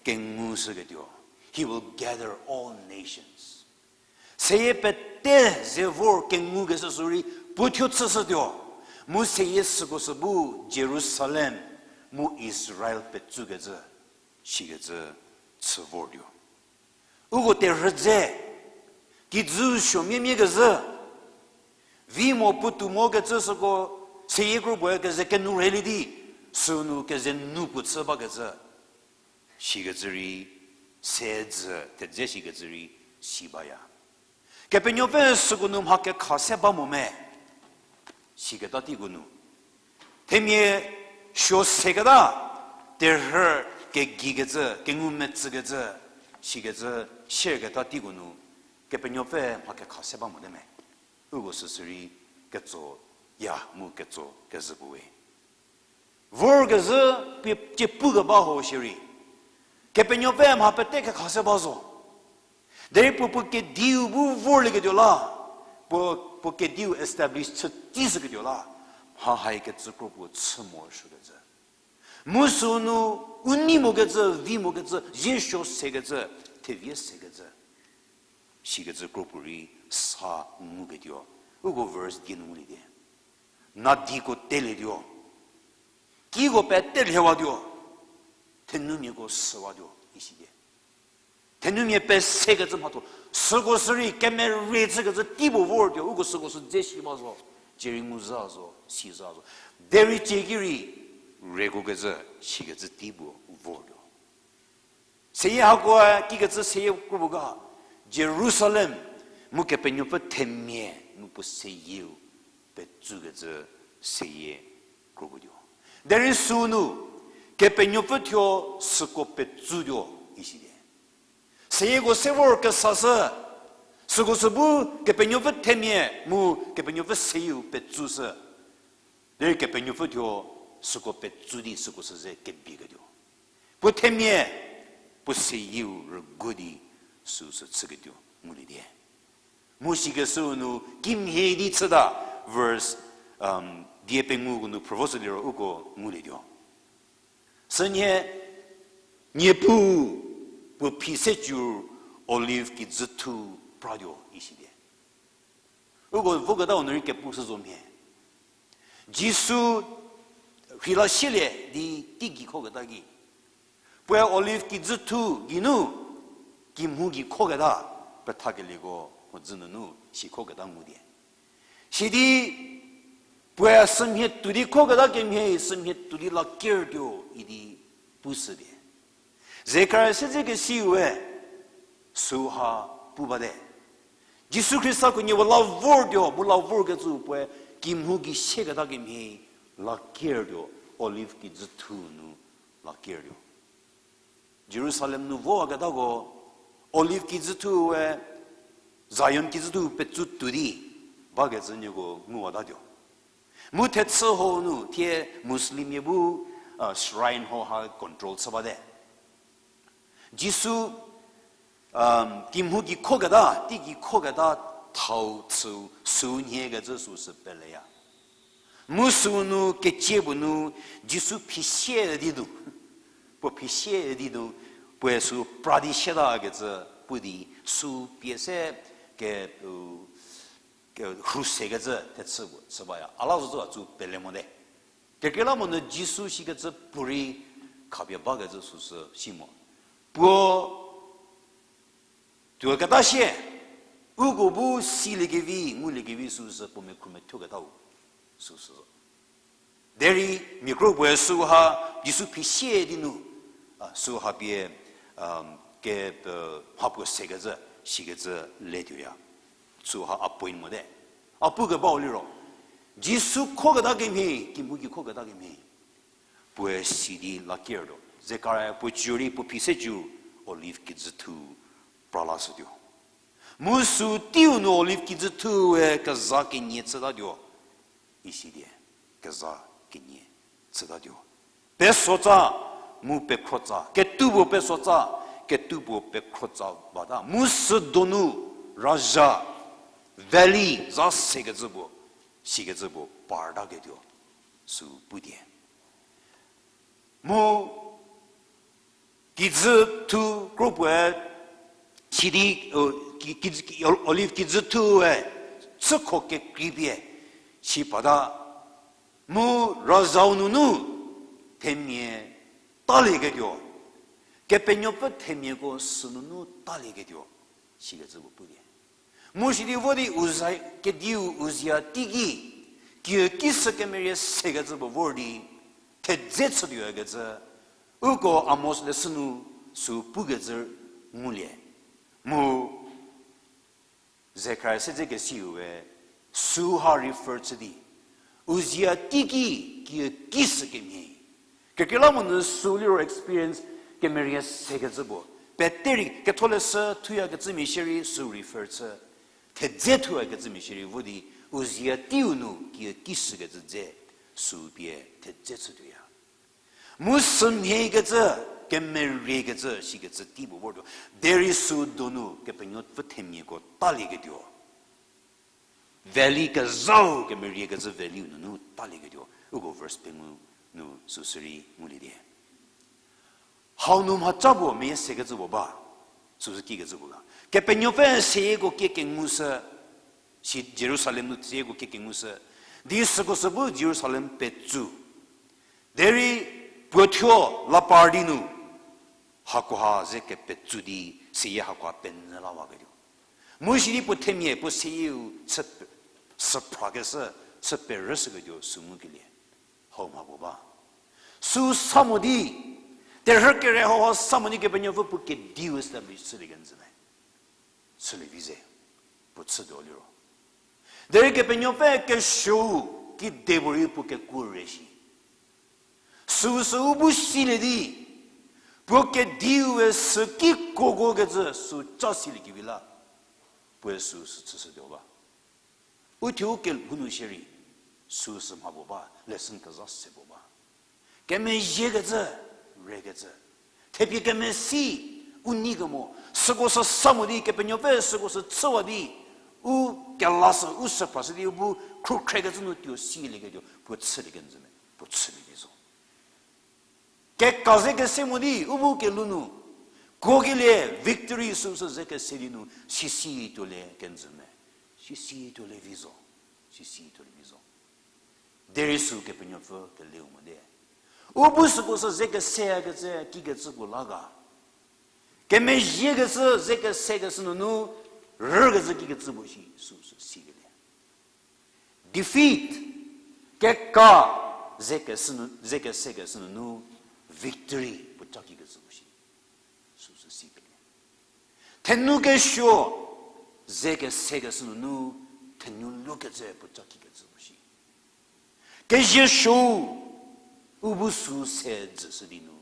kengushüketuo. He will gather all nations. Seyie pete ze vor kengukeshü sü rei puo thuo chüshütuo. Mu seyie süko sü bu Jerusalem mu Israel petsukecü, sikecü chü vortuo. Uko terhü dze, kijü suomiemie kezhü, vi mo puotou mokecü süko, seyie kro puoe keze kenu rhelie di, sünu keze nu puo chü bakecü, sikecü rei, sedzü thedze sikecü rei, si baya. Kepenuopfü süko nu mha kekha se ba mo me, siketa teiko nu. Themia suo seketa, terhü kegikecü, kengumetsükecü, sikecü Share keta teiko nu, Kepenuopfü mha kekha se ba mote me. Uko süsü rei ketso ya mu ketso kezhü puo we. Vorkezhü pie, cie pukeba ho shierei, Kepenuopfü mha pete kekha se ba zo. Derei puo puo kediu bu vorlieketuo la, puo, puo kediu establish chü tei shüketuo la, mha haikecü kro puo chü morosuokecü. Mu sünu u nei mokecü, vi mokecü, ziesuo sekecü, thevie sekecü, sikecü kro puorei sa nguketuo. Uko verse die nu ngulie di, nadiko telietuo, kiko pete lhewatuo, thenumiako süwatuo, isi di. Thenumia pesekecü mhatho, süko sürei kemere chükecü tei puo vortuo, uko süko sü dze shi ba zo, cierei ngu za zo, si za zo. Derei cie ki rei, reko kecü, sikecü tei puo vortuo. Seyie hakoe kikecü seyie kro puo ga, Jerusalem mu Kepenuopfü themia mu puo seyieu petsukecü seyie kro puo tuo. Derei sünu, Kepenuopfü thuo süko petsutuo, isi di. Seyieko se vor kesashü, süko sü bu Kepenuopfü themia mu Kepenuopfü seyieu petsushü. Derei Kepenuopfü thuo süko petsu di süko sü ze kebieketuo. Puo themia, puo seyieu rügu di süu sü chüketuo ngulie di. Mu sikeshüu nu kimhie di chüta, verse, um, die penguko nu phrüvo sü liro uko ngulietuo. Sünhie, Niepuu, puo phi se cü olive kijüthu pratuo, isi di. Uko voketau nu rei kepu shü zo mhie. Jisu rheila sielie di teigei khoketa ki, puoe olive kijüthu geinu kimhu gei khoketa pethakelieko mhodzü nunu si khoketa ngu di. Sidi puoe sümhie tuo di khoketa kemhie, sümhie tuo di la kertuo idi pushü di. Zekaria siedzekesiue süu ha pu bate. Jisu Khrista khunhie puo la vortuo, mu la vorkecü puoe kimhu gei sieketa kemhie la kertuo, olive kijüthu nu la kertuo. Jerusalem nu vowaketako, olive kijüthue Zion kijüthu petsu tuo di bakecü nieko nguwatatuo. Mu thechü ho nu thie Muslimmia bu, uh, shrine ho ha control chü bate. Jisu, um, kimhu gei khoketa, teigei khoketa thau chüu süu nhiekecü süu sü peleya. Mu sünu kecie puo nu Jisu phisie di nu, puo phisie di nu, puoe süu pra di sietakecü pu di süu pie se ke, u, ke, rhu sekecü thechü puo chü baya. A la zo zo a tsü pele mote. Kekreilamonyü Jisu sikecü puorei khapie bakecü süsü si mo. Puo tuoketa sie, uko bu siliekevi, nguliekevi süsü puo mia khruohi thuoketau süsü zo. Derei mia kro puoe süu ha Jisu phisie di nu, a, süu ha pie, um, ke, uh, mhapuo sekecü, sikecü letuoya. Süu ha appoint mote. A pukebau liro, Jisu khoketa kemhie, kimhu gei khoketa kemhie, puoe si di la kertuo. Zekaria puo cü rei puo phi se cü olive kijüthu pra lashütuo. Mu süu teiu nu olive kijüthue keza kenie chütatuo. Isi di, keza kenie chütatuo. Pesotsa mu pekhrotsa, ketupuo pesotsa, ketupuo pekhrotsa bata. Mu südonu raja, valley, za sekecü puo, sikecü puo partaketuo süu pu di. Mu kijüthu kro puoe, sidi, uh, ki, ki, ki, olive kijüthue chükho kekreipie si pata, mu razau nunu themia talieketuo, Kepenuopfü themiako sünunu talieketuo, sikecü puo pu di. Mu sidi vo di Uzia, kediu Uzia teiki, kiüki sü kemerie sekecü puo vor di, thedze chütuokecü, uko Amos leshü nu süu pukecü ngulie. Mu Zekaria siedzekesiue, süu ha refer chü di, Uzia teiki, kiüki sü kemhie. Kekreilamonyü süu liro experience kemerie sekecü puo, Pete rei Ketholeshü thuyakecümia shierei sü refer chü, thedze thuyakecümia shierei vo di, u zia teiu nu kiüki shükecü dze sü pie thedze chütuoya. Mu sümhiekecü, kemeriekecü shikecü tei puo vortuo. Derei sü donu Kepenuopfü themiako talieketuo, valley kezhau kemeriekecü valley-u nunu talieketuo, uko verse pengou nu süsü rei ngulie di. Hau nu mhaca puo meyie sekecü puo ba, süsü kikecü puo ga. Kepenuopfü seyieko kie kengushü, si Jerusalem nu seyieko kie kengushü, di süko sü bu Jerusalem petsu. Derei puo thuo la par di nu, hakoha ze kepetsu di, seyie hakoha penyü lawaketuo. Mu sidi puo themia puo seyieu chü, süphrakeshü, chü perüshüketuo sü ngukelie. Hau mha puo ba. Sü sa mo di, terhü kere hau ha sa mo di Kepenuopfü puo kediu establish chülie kenjü me. Chülie vi ze, puo chütuo liro. Derei Kepenuopfü kesuou, kedipuorei puo kekuo re shi. Süu sü u bu silie di, puo kediue sü kikokokecü sü ca siliekevi la, puoe süu sü chüshütuo ba. U thuo u kelhou nu shierei, süu sü mha puo ba, lesson kezha se puo ba. Kemezhiekecü, rekecü. Thepie kemesi, u nei kemo, süko sü sa mo di, Kepenuopfü süko sü chüwa di, u kelashü, u süphrashü di, u bu khrukhrekecü nu tuo silieketuo, puo chülie kenjü me, puo chülie vi zo. Keka ze kese mo di, u bu kelhou nu, kuokelie victory süu sü ze kese di nu, sisi tuolie kenjü me, sisi tuolie vi zo, sisi tuolie vi zo. Derei sü Kepenuopfü keleu mote. U bu süko sü ze keseyakecü kikecü puo la ga. Kemezhiekecü ze kesekeshü nunu, rükecü kikecü puo shi süu sü sikelie. Defeat, keka ze keshü nu, ze kesekeshü nunu, victory puo ca kikecü puo shi süu sü sikelie. Thenu kesuo, ze kesekeshü nunu, thenu lukecü puo ca kikecü puo shi. Kezie suo, u bu süu se jüshü di nu,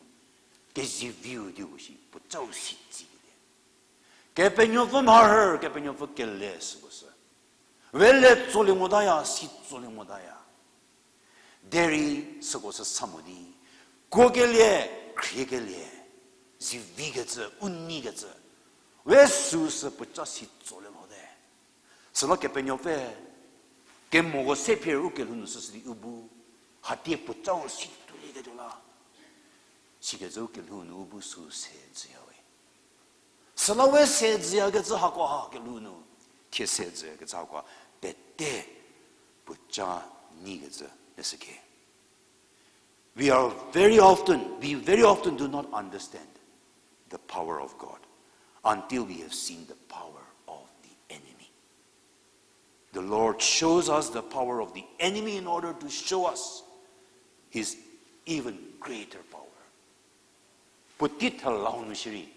kezie viu di puo shi, puo cau si tsikelie. Kepenuopfü mharhü, Kepenuopfü kele süko sü. We le tsolie motaya, si tsolie motaya. Derei süko sü sa mo di, kuokelie, khriekelie, zivikecü, u neikecü, we süu sü puo ca si tsolie lhote. Süla Kepenuopfü, kemoko se phir u kelhou nu süshü di u bu, hatie puo cau si tuolieketuo la. Sikecü u kelhou nu u bu süu se jüya we. Süla we se jüyakecü hakoha kelhou nu, thie se jüyakecü hakoha, pete puo ca neikecü leshüke. We are very often, we very often do not understand the power of God until we have seen the power of the enemy. The Lord shows us the power of the enemy in order to show us his even greater power. Puotei thelau nu shierei,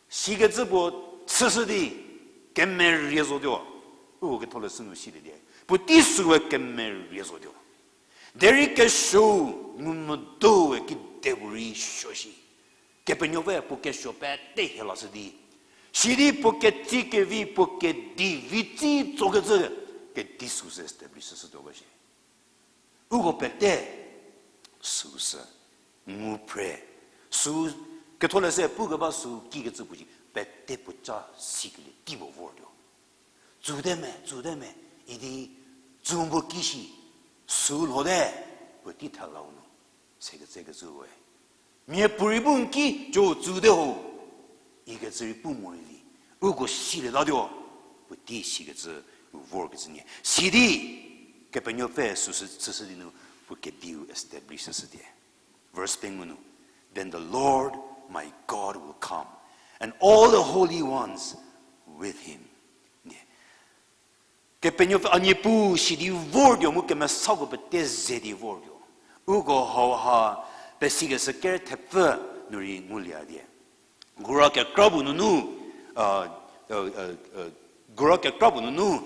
sikecü puo chüshü di kemerie zotuo. Uko ketholeshü nu silie di, puotei süwe kemerie zotuo. Derei kesuo, ngumvüdoe kedipuorei suo shi. Kepenuopfü puo kesuo pete hie lashü di, sidi puo ketsi kevi, puo kedi vi tsi tsokecü, kedi süu sü establish shütuo ba shi. Uko pete süu sü ngu phre, süu ketholeshü pukeba süu kikecü puo shi, pete puo ca sikelie tei puo vortuo. Tsute me, tsute me, idi tsumbo ki shi, süu lhote, puotei thelau nu, sekecü kecü we. Miapuorei bu n ki, co tsute ho, ikecü rei pu morei vi, uko silietatuo, puotei sikecü u vorkecü nyie. Sidi, Kepenuopfü süu sü chüshü di nu, puo kediu establish shüshütie. Verse pengou nu, then the Lord my God will come, and all the holy ones with him. Kepenuopfü a Niepuu sidi vortuo mu kemesako pete ze di vortuo. Uko hauha pesikeshü ker thepfü nu rei ngulie die. Gura kekra puo nunu, gura kekra puo nunu,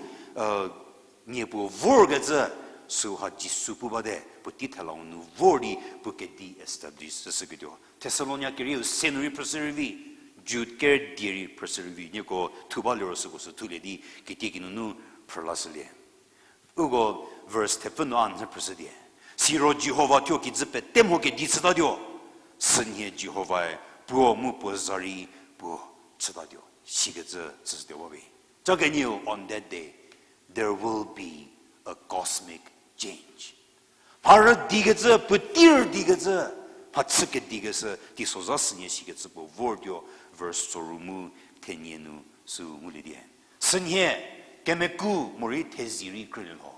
Niepuu vorkecü süha Jisu pu bate, puotei thelau nu vor di puo kedi establish shüshüketuo. Thessalonia kerieu se nu rei phrüshü rei vi, Jude ker die rei phrüshü rei vi nieko thu ba liro süko sü thulie di, kitiekinu nu phrülashülie. Uko verse thepfü nu a nyü phrüshütie. Siro Jihova thuo kijü pete mho kedi chütatuo. Sünhie Jihovae puo mu puo za rei puo chütatuo. Sikecü chüshütuo ba we. Ca kenieu, on that day, there will be a cosmic change. Mha rüdikecü, puotei rüdikecü, mha chü kedikeshü, teisozha sünhie sikecü puo vortuo, verse soru mu thenie nu sü ngulie die. Sünhie, kemeku morei thezi rei krülie lho.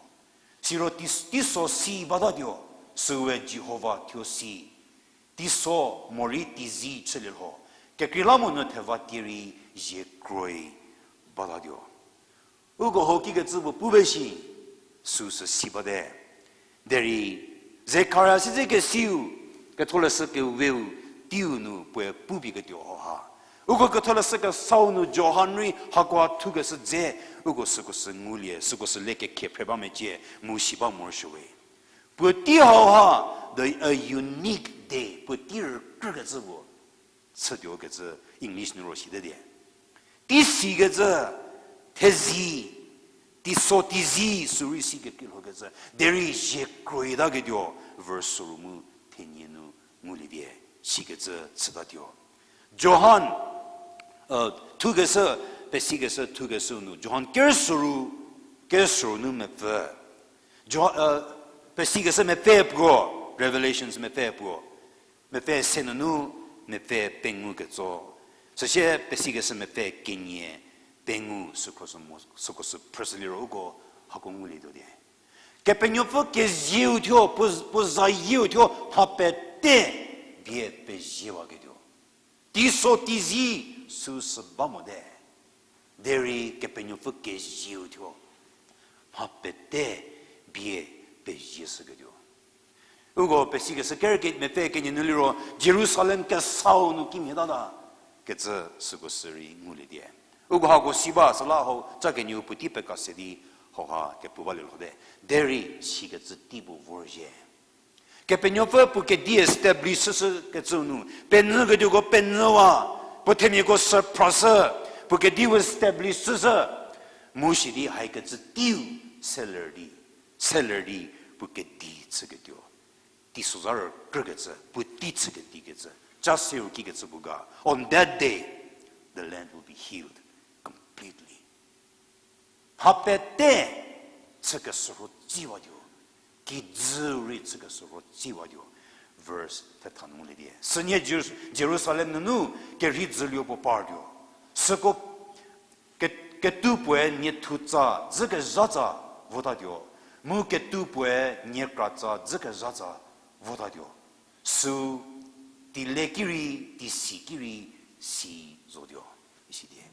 Siro tei-, teiso si batatuo, süwe Jihova thuo si. Teiso morei teizi chülie lho. Kekreilamonyü theva tie rei zie kroi batatuo. Uko hau kikecü puo pu ba shi, süsü si bate. Derei, Zekharia siedzekesiu, ketholeshü keweu, teiu nu puoe pupie ketuo hauha. Uko ketholeshü kesau nu Johan rei hakoa thukeshü dze, uko süko sü ngulie, süko sü le kekhie phre ba mecie, mu si ba morosuowe. Puotei hauha, the, a unique day, puotei rükrükecü puo chütuo kecü English nu ro site die. Teisikecü, thezi, teiso teizi, sü rei si kekreilhokecü, derei zie kroitaketuo, verse soru mu thenie nu ngulie die, sikecü chütatuo. Johan, thukeshü, pesikeshü thukeshü nu, Johan ker soru, ker soru nu mepfü. Jo-, pesikeshü mepfü puo, Revelations mepfü puo. Mepfü se nunu, mepfü pengou ketso. Süsie pesikeshü mepfü kenie, pengou süko sü mo, süko sü phrüshüliro uko hako ngulietuo die. Kepenuopfü kezieu thuo, puo, puo zayieu thuo, mha pete bie peziewaketuo. Teiso teizi süsü ba mote. Derei Kepenuopfü kezieu thuo, mha pete bie pezieshüketuo. Uko pesikeshü ker ke-, mepfü kenie nu liro Jerusalem kesau nu kimhie tata kecü süko sü rei ngulie die. Uko hako si ba süla hau ca kenieu puotei peka se di hauha kepu balie lhote. Derei sikecü tei puo vorzhie. Kepenuopfü puo kedi establish chüshükecü nu, penyüketuoko penyüwa, puo themiako sü phrashü, puo kediu establish chüshü, mu sidi haikecü teiu seler di, seler di puo kedi chüketuo. Teisozha rükrükecü, puotei chü kedikecü, ca seu kikecü puo ga. On that day, the land will be healed completely. Mha pete chükeshürho tsiwatuo, kijü rei chükeshürho tsiwatuo. Verse thetha nu ngulie die. Sünie Jerus-, Jerusalem nunu kerhei dzüluo puo partuo. Süko ke-, ketupuoe niethu tsa dzükezhatsa votatuo, mu ketupuoe niekratsa dzükezhatsa votatuo. Süu teile ki rei, teisi ki rei, si zotuo, isi die.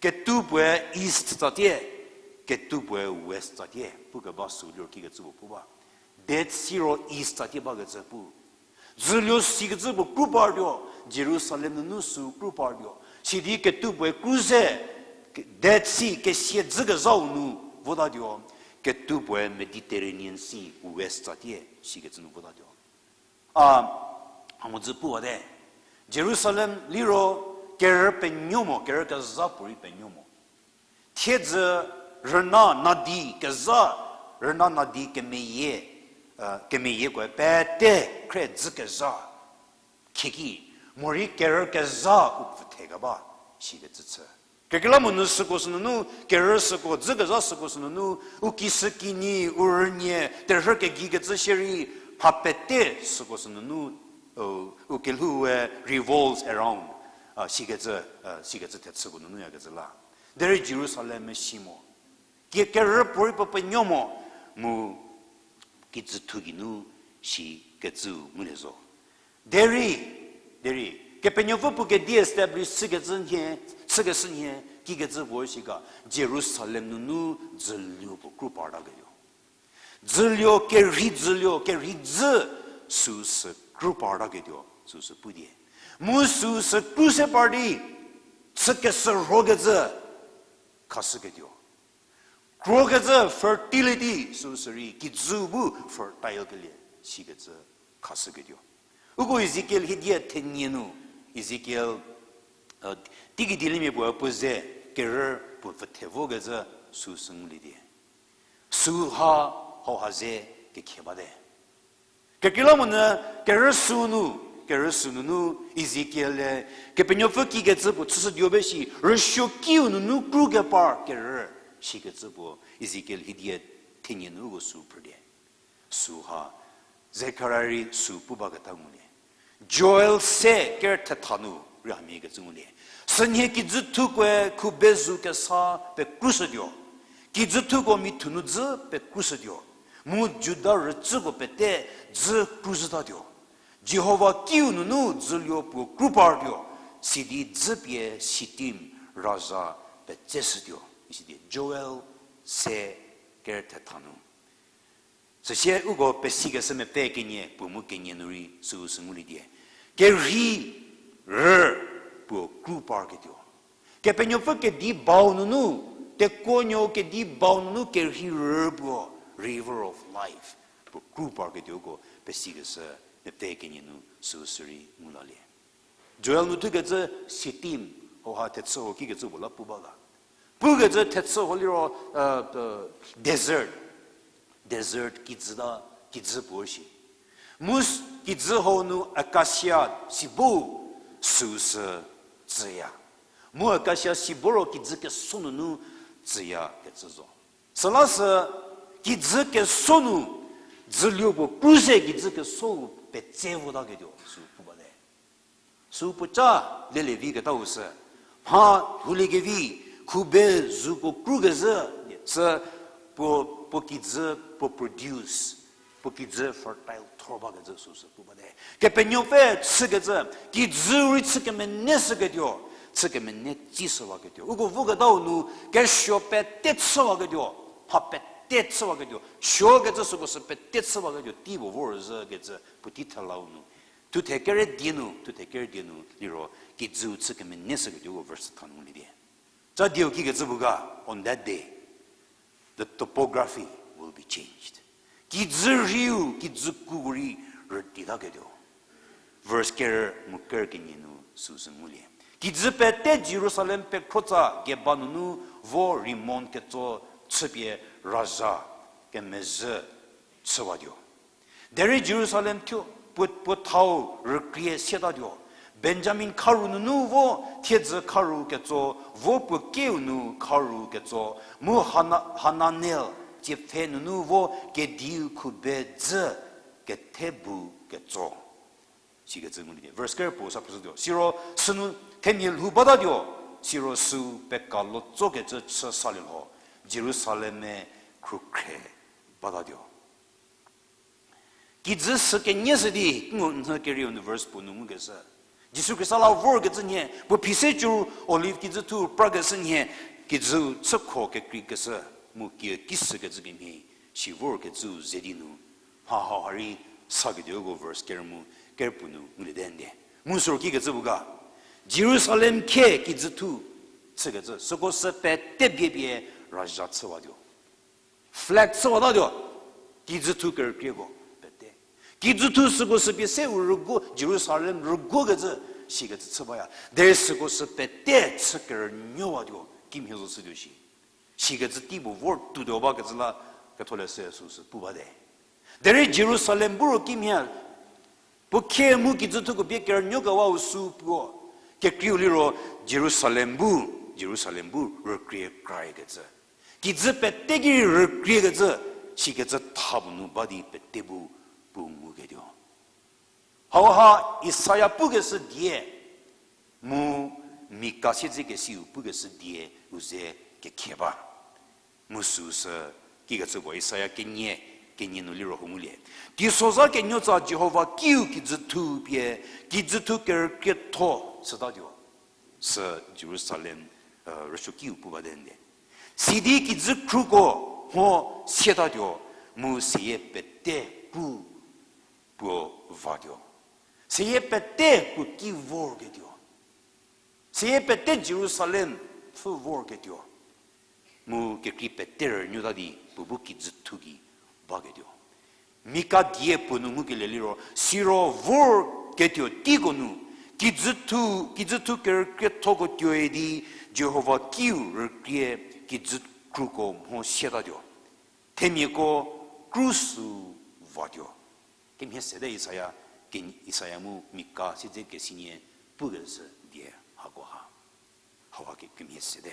Ketupuoe east tsatie, ketupuoe west tsatie, pukeba süu liro kikecü puo pu ba. Dead Sea ro east tsatie bakecü pu. Dzüluo sikecü puo kru partuo, Jerusalem nunu süu kru partuo. Sidi ketupuoe kru se, Dead Sea, kesia dzükezhau nu votatuo. Ketupuoe Mediterranean Sea, west tsatie, sikecü nu votatuo. A, a mhodzü puwate. Jerusalem liro kerü penuo mo, kerü kezha puorei penuo mo. Thiedzü rüna nadi kezha, rüna nadi kemeyie, kemeyiekoe pete khrie dzükezha. Khieki, morei kerü kezha u pfüthekeba, sikecü chü. Kekreilamonyü süko sünunu, kerü süko, dzükezha süko sünunu, u kishükinyi, u rünie, terhü kegei kecü shierei, mha pete süko sünunu, u kelhoue revolves around, a, sikecü, a, sikecü thechüko nunu yakecü la. Derei Jerusalem mesi mo. Kie kerü puorei puo penuo mo, mu kijüthu geinu sikecüu ngulie zo. Derei, derei, Kepenuopfü puo kedi establish chükecü nhie, chükeshü nhie, kikecü puo shi ga, Jerusalem nunu dzüluo puo kru partaketuo. Dzüluo, kerhei dzüluo, kerhei dzü süu sü kru partaketuo, süu sü pu die. Mu süu sü kru se par di, chükeshürhokecü khashüketuo. Krokecü fertility süu sü rei kijü bu fertile kelie sikecü khashüketuo. Uko Ezekiel hiedie thenie nu, Ezekiel Teiki dieliemia puoe puo ze kerü puo pfüthe vokecü süsü ngulie die. Süu ha, hauha ze kekhe bate. Kekreilamonyü kerü süu nu, kerü süu nunu Ezekiel-e Kepenuopfü kikecü puo chüshütuo ba shi, rüsuokiu nunu kru kepar kerü shikecü puo Ezekiel hiedie thenie nu uko süu phrülie. Süu ha, Zekaria rei süu pu baketa ngulie. Joel se ker thetha nu rei hamhie kecü ngulie. Sünhie kijüthukoe khubezu kesa pekrushütuo. Kijüthuko mithu nu dzü pekrushütuo. Mu Juda rütsüko pete dzü kruzhütatuo. Jihova kiu nunu dzüluo puo kru partuo, sidi dzü pie Sitim razha petseshütuo. Isidi Joel se ker thetha nu. Süsie uko pesikeshü mepfü kenie puo mu kenie nu rei süu sü ngulie die. Kerhei rü puo kru parketuo. Kepenuopfü kedi bau nunu, tekuonuo kedi bau nunu kerhei rü puo, river of life, puo kru parketuo uko pesikeshü mepfü kenie nu süu sü rei ngu lalie. Joel nu thukecü Sitim, hauha thechü ho kikecü puo la pu ba ga. Pukecü thechü ho liro, desert, desert kijüta, kijü puo shi. Mu s-, kijü hau nu acacia sibo süu sü tsüya. Mu acacia sibo ro kijü keso nunu tsüya kecü zo. Süla sü kijü keso nu dzüluo puo kru se kijü keso petse votaketuo süu pu bate. Süu puoca lelie vi ketau sü, mha houliekevi, khube zuko kru kezhü, sü puo, puo kijü, puo produce, puo kijü fertile thor bakecü süu sü pu bate. Kepenuopfü chükecü, kijü rei chü kemene shüketuo, chü kemene tsi shüwaketuo. Uko voketau nu, kesuo pete chüwaketuo, mha pete chüwaketuo, suokecü süko sü pete chüwaketuo, tei puo vorzhü kecü puotei thelau nu. Thuthe kere die nu, thuthe kere die nu liro, kijüu chü kemene shüketuo uko verse tha nu ngulie die. Ca dieu kikecü bu ga, on that day, the topography will be changed. Kijü rhiu, kijü kuko rei rüditaketuo. Verse ker mu ker kenie nu süu sü ngulie. Kijü pete Jerusalem pekhrotsa Geba nunu vo Rimon ketso chüpie razha kemezhü chüwatuo. Derei Jerusalem thuo puo, puo thau rükrie siatatuo. Benjamin kharu nunu vo thiedzü kharu ketso, vo puo kiu nu kharu ketso, mu Hana-, Hananel tsiepfhe nunu vo kediu khubedzü kethe bu ketso. Sikecü ngulie die. Verse ker puo sa phrüshütuo. Siro sünu themia lhou batatuo. Siro süu pekalo tsokecü chü salie lho. Jerusalem-e khrukhre batatuo. Kijü sü kenie sü di, ngu nhü kerieu nu verse puo nu ngukeshü. Jisu Khrista la vorkecü nhie, puo phi se cü Olive kijü thu prakeshü nhie, kijüu chükho kekreikeshü, mu kie ki sükecü kemhie, si vorkecüu ze di nu, mha hau ha rei saketuoko verse ker mu ker puo nu ngulie te ndie. Mu süro kikecü bu ga, Jerusalem khie kijü thu chükecü, süko sü pete bie pie razha chüwatuo. Flag chüwatatuo, kijü thu kerükrieko pete. Kijü thu süko sü pie seu rüguo, Jerusalem rüguokecü, sikecü chü baya. Derei süko sü pete chü kerünuowatuo, kimhie zo chütuo shi. Sikecü tei puo vor tuotuo bakecü la, ketholeshü süu sü pu bate. Derei Jerusalem bu ro kimhie, puo khie mu kijü thuko pie kerünuokewau süu puo. Kekreiu liro Jerusalem bu, Jerusalem bu rükrie kraikecü. Kijü pete ki rükriekecü, sikecü tha puo nu ba di pete bu puo nguketuo. Hauha Isaia pukeshü die, mu Mika siedzekesiu pukeshü die u ze kekhe ba. Mu süu sü kikecü puo Isaia kenie, kenie nu liro hu ngulie. Teisozha kenuotsa Jihova kiu kijü thu pie, kijü thu kerükrietho chütatuo. Sü Jerusalem, rüsuokiu pu bate ndie. Sidi kijü khruko mho siatatuo, mu seyie pete kru puo vatuo. Seyie pete puo ki vorketuo. Seyie pete Jerusalem pfhü vorketuo. Mu kekrei pete rünuota di puo bu kijü thu gei baketuo. Mika die puo nu ngukelie liro, siro vorketuo teiko nu, Kijüthu, kijüthu kerükriethoko tuoi di Jihova kiu rükrie kijü kruko mho siatatuo. Themiako krusü vatuo. Kemhie sede Isaia, ke-, Isaia mu Mika siedze kesinie pukezhü die hakoha. Hauha ke-, kemhie sede.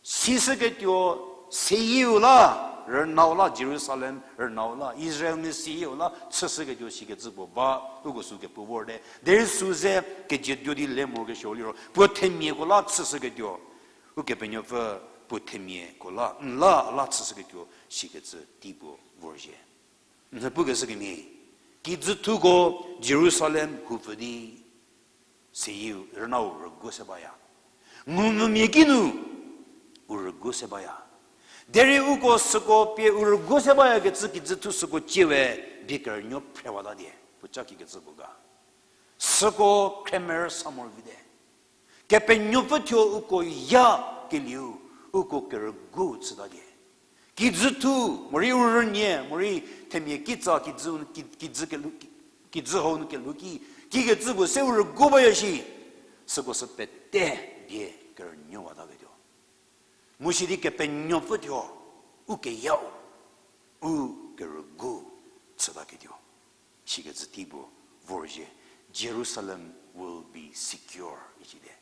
Sishüketuo seyieu la, rünau la, Jerusalem rünau la, Israelmia seyieu la chüshüketuo shikecü puo ba, uko sü kepu vorte. Derei sü ze kejietuo di le morokesuo liro puo themiako la chüshüketuo. Ukepenuopfü puo themiako la, n la, la chüshüketuo shikecü tei puo vorzhie. N pukeshü kemhie, kijüthuko Jerusalem houpfü di seyieu rünau rüguo se baya. Ngumvümia kinu u rüguo se baya. Derei uko süko pie u rüguo se bayakecü kijüthu süko ciewe bie kerünuo phrewatatie. Puoca kikecü puo ga. Süko khremerü sa morovi te. Kepenuopfü thuo uko ya kelieu, uko kerüguo chütatie. Kijüthu, morei u rünie, morei themia kitsa kijü, ki-, kijü kelhou, ki-, kijü hau nu kelhou ki, kikecü puo se u rüguo baya shi, süko sü pete bie kerünuowataketuo. Mu sidi Kepenuopfü thuo, u keyau, u kerüguo chütaketuo. Shikecü tei puo vorzhie, Jerusalem will be secure, isite.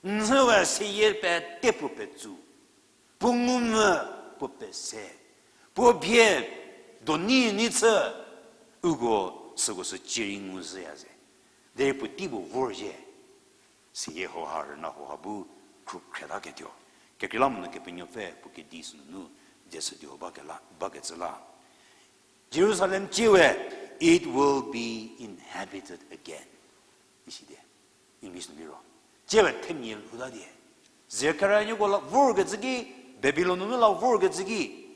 Nzhüwe seyie pete puo petsu, puo ngumvü, puo pese, puo bie doni ni chü, uko süko sü cierei ngu zhüya ze. Derei puotei puo vorzhie, seyie hauha rüna hauha bu khrukhrietaketuo. Kekreilamonyü Kepenuopfü puo kedi sünunu dzeshütuo bakela, bakecü la. Jerusalem ciewe, it will be inhabited again. Isite. English nu liro, ciewe themia lhoutatie. Zekaria nuoko la vorkecü ki, Babilon nunu la vorkecü ki,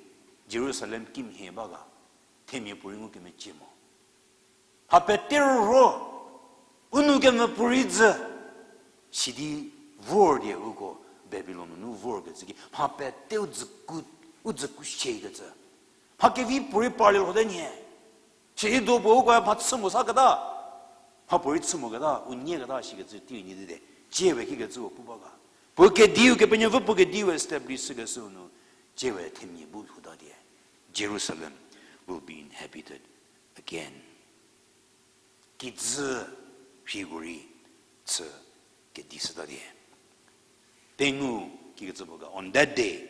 Jerusalem kimhie ba ga, themia puorei ngukemecie mo. Mha pete rüro, u nou kemvü puorei dzü, sidi vor die uko Babilon nunu vorkecü ki, mha pete u dzüku, u dzüku shiekecü. Mha kevi puorei parlie lhote nie. Sidi do puo uko mha chü mo saketa. Mha puorei chü moketa, u nieketa shikecü tei nyi di te. Ciewe kikecü puo pu ba ga. Puo kediu, Kepenuopfü puo kediu establish shükeshü nu, ciewe themia bu lhoutatie. Jerusalem will be inhabited again. Kijü rhiko rei chü kedi shütatie. Pengou kikecü puo ga, on that day,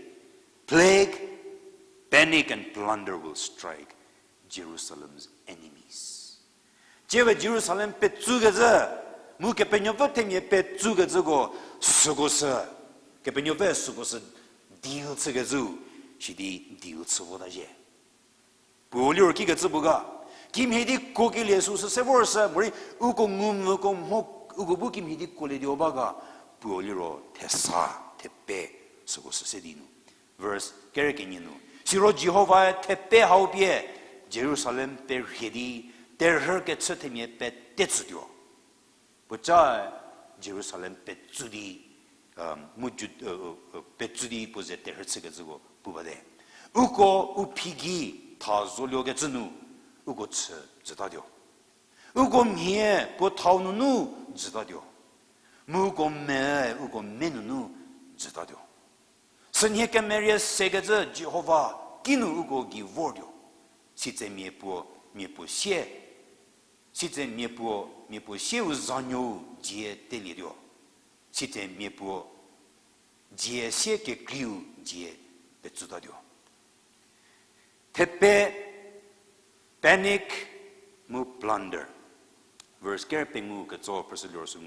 plague, panic and plunder will strike Jerusalem's enemies. Ciewe Jerusalem petsukecü, mu Kepenuopfü themia petsukecüko, süko sü, Kepenuopfü süko sü deal chükecü, sidi deal chü vota zhie. Puo liro kikecü puo ga, kimhie di kuokelie süsü se vor sü, morei uko ngumvüko mho, uko bu kimhie di kuolietuo ba ga, puo liro thesa, thepe, süko sü se di nu. Verse kere kenie nu. Siro Jihovae thepe hau pie Jerusalem perhie di, terhü kechü themia pete tsütuo. Puocae Jerusalem petsu di, mu Ju-, petsu di puo ze terhü chükecüko pu bate. Uko u phi gei tha zoliekecü nu, uko chü jütatuo. Uko mhie puo thau nunu jütatuo. Mu uko me, uko me nunu jütatuo. Sünhie kemerie sekecü Jihova kinu uko gei vortuo. Sitse mia puo, mia puo sie, sitse mia puo, mia puo sieu zanuou dzie telietuo. Sitse mia puo dzie sie kekreiu dzie petsutatuo. Thepe, panic, mu plunder. Verse ker pengou ketso phrüshü liro sü,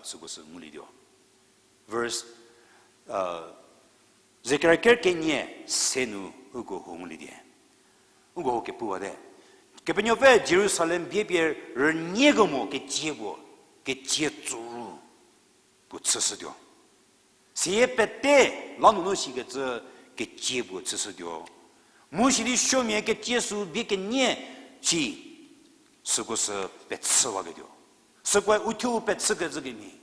süko sü ngulietuo. Verse, Zekaria ker kenie se nu uko huo ngulie die. Uko huo kepuwate. Kepenuopfü Jerusalem bie pie rünieko mo kecie puo, kecie tsoru puo chüshütuo. Siyie pete la nunu shikecü kecie puo chüshütuo. Mu sidi suomia kecie sü bie kenie shi süko sü pechüwaketuo. Sükoe uthuo pechükecü kemhie.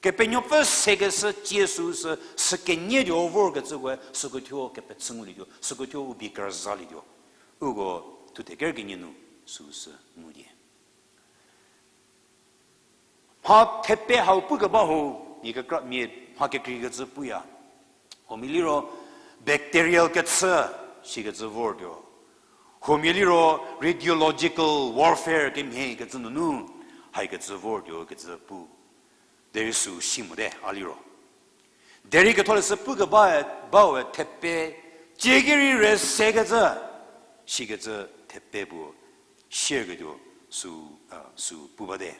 Kepenuopfü sekeshü cie sü sü, sü kenietuo vorkecükoe süko thuo kepechü ngulietuo, süko thuo u bie kerüzalietuo. Uko thuthe ker kenie nu süu sü ngulie. Mha thepe hau pukeba ho, mia kekra, mia mha kekreikecü puya. Huomia liro bacterial kechü, sikecü vortuo. Huomia liro radiological warfare kemhie kecü nunu, haikecü vortuo kecü pu. Derei sü si mote, a liro. Derei ketholeshü pukebae, bawe thepe, tsiekeri re sekecü, sikecü thepe puo, share ketuo, sü, sü pu bate.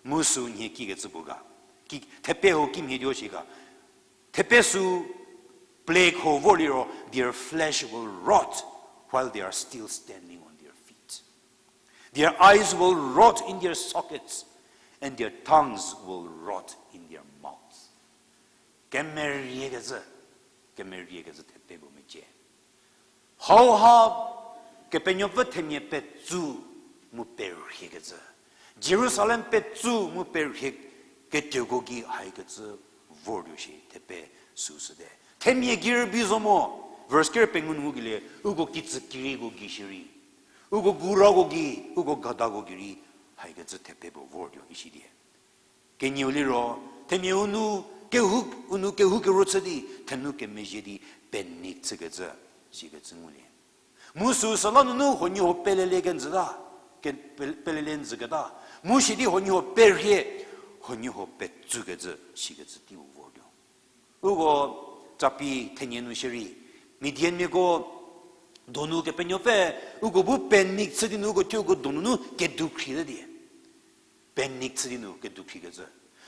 Mu sü nhie kikecü puo ga. Ki, thepe ho kimhie tuo shi ga. Thepe sü plague ho vor liro, their flesh will rot while they are still standing on their feet. Their eyes will rot in their sockets, and their tongues will rot in their mouths. Kemeriekecü, kemeriekecü thepe puo mecie. Hauha Kepenuopfü themia petsu mu perhiekecü. Jerusalem petsu mu perhie ketuoko gei haikecü vortuo shi thepe süsüte. Themia gei rübei zo mo, verse ker pengou nu ngukelie, uko kitsü kiriko gei shierei, uko gurako gei, uko gadako gei rei, haikecü thepe puo vortuo ishi die. Kenieu liro, themia u nu kehou, u nu kehou kero chü di, thenu kemezhie di, panic chükecü, sikecü ngulie. Mu süsüla nunu huoniehuo pelele kenjüta, ke, pe, pelele njüketa. Mu sidi huoniehuo perhie, huoniehuo petsukecü, sikecü teiu vortuo. Uko capi thenie nu shierei, Midianmiako donu Kepenuopfü, uko bu panic chü di nu uko thuo uko donunu kedukhriete die. Panic chü di nu kedukhriekecü.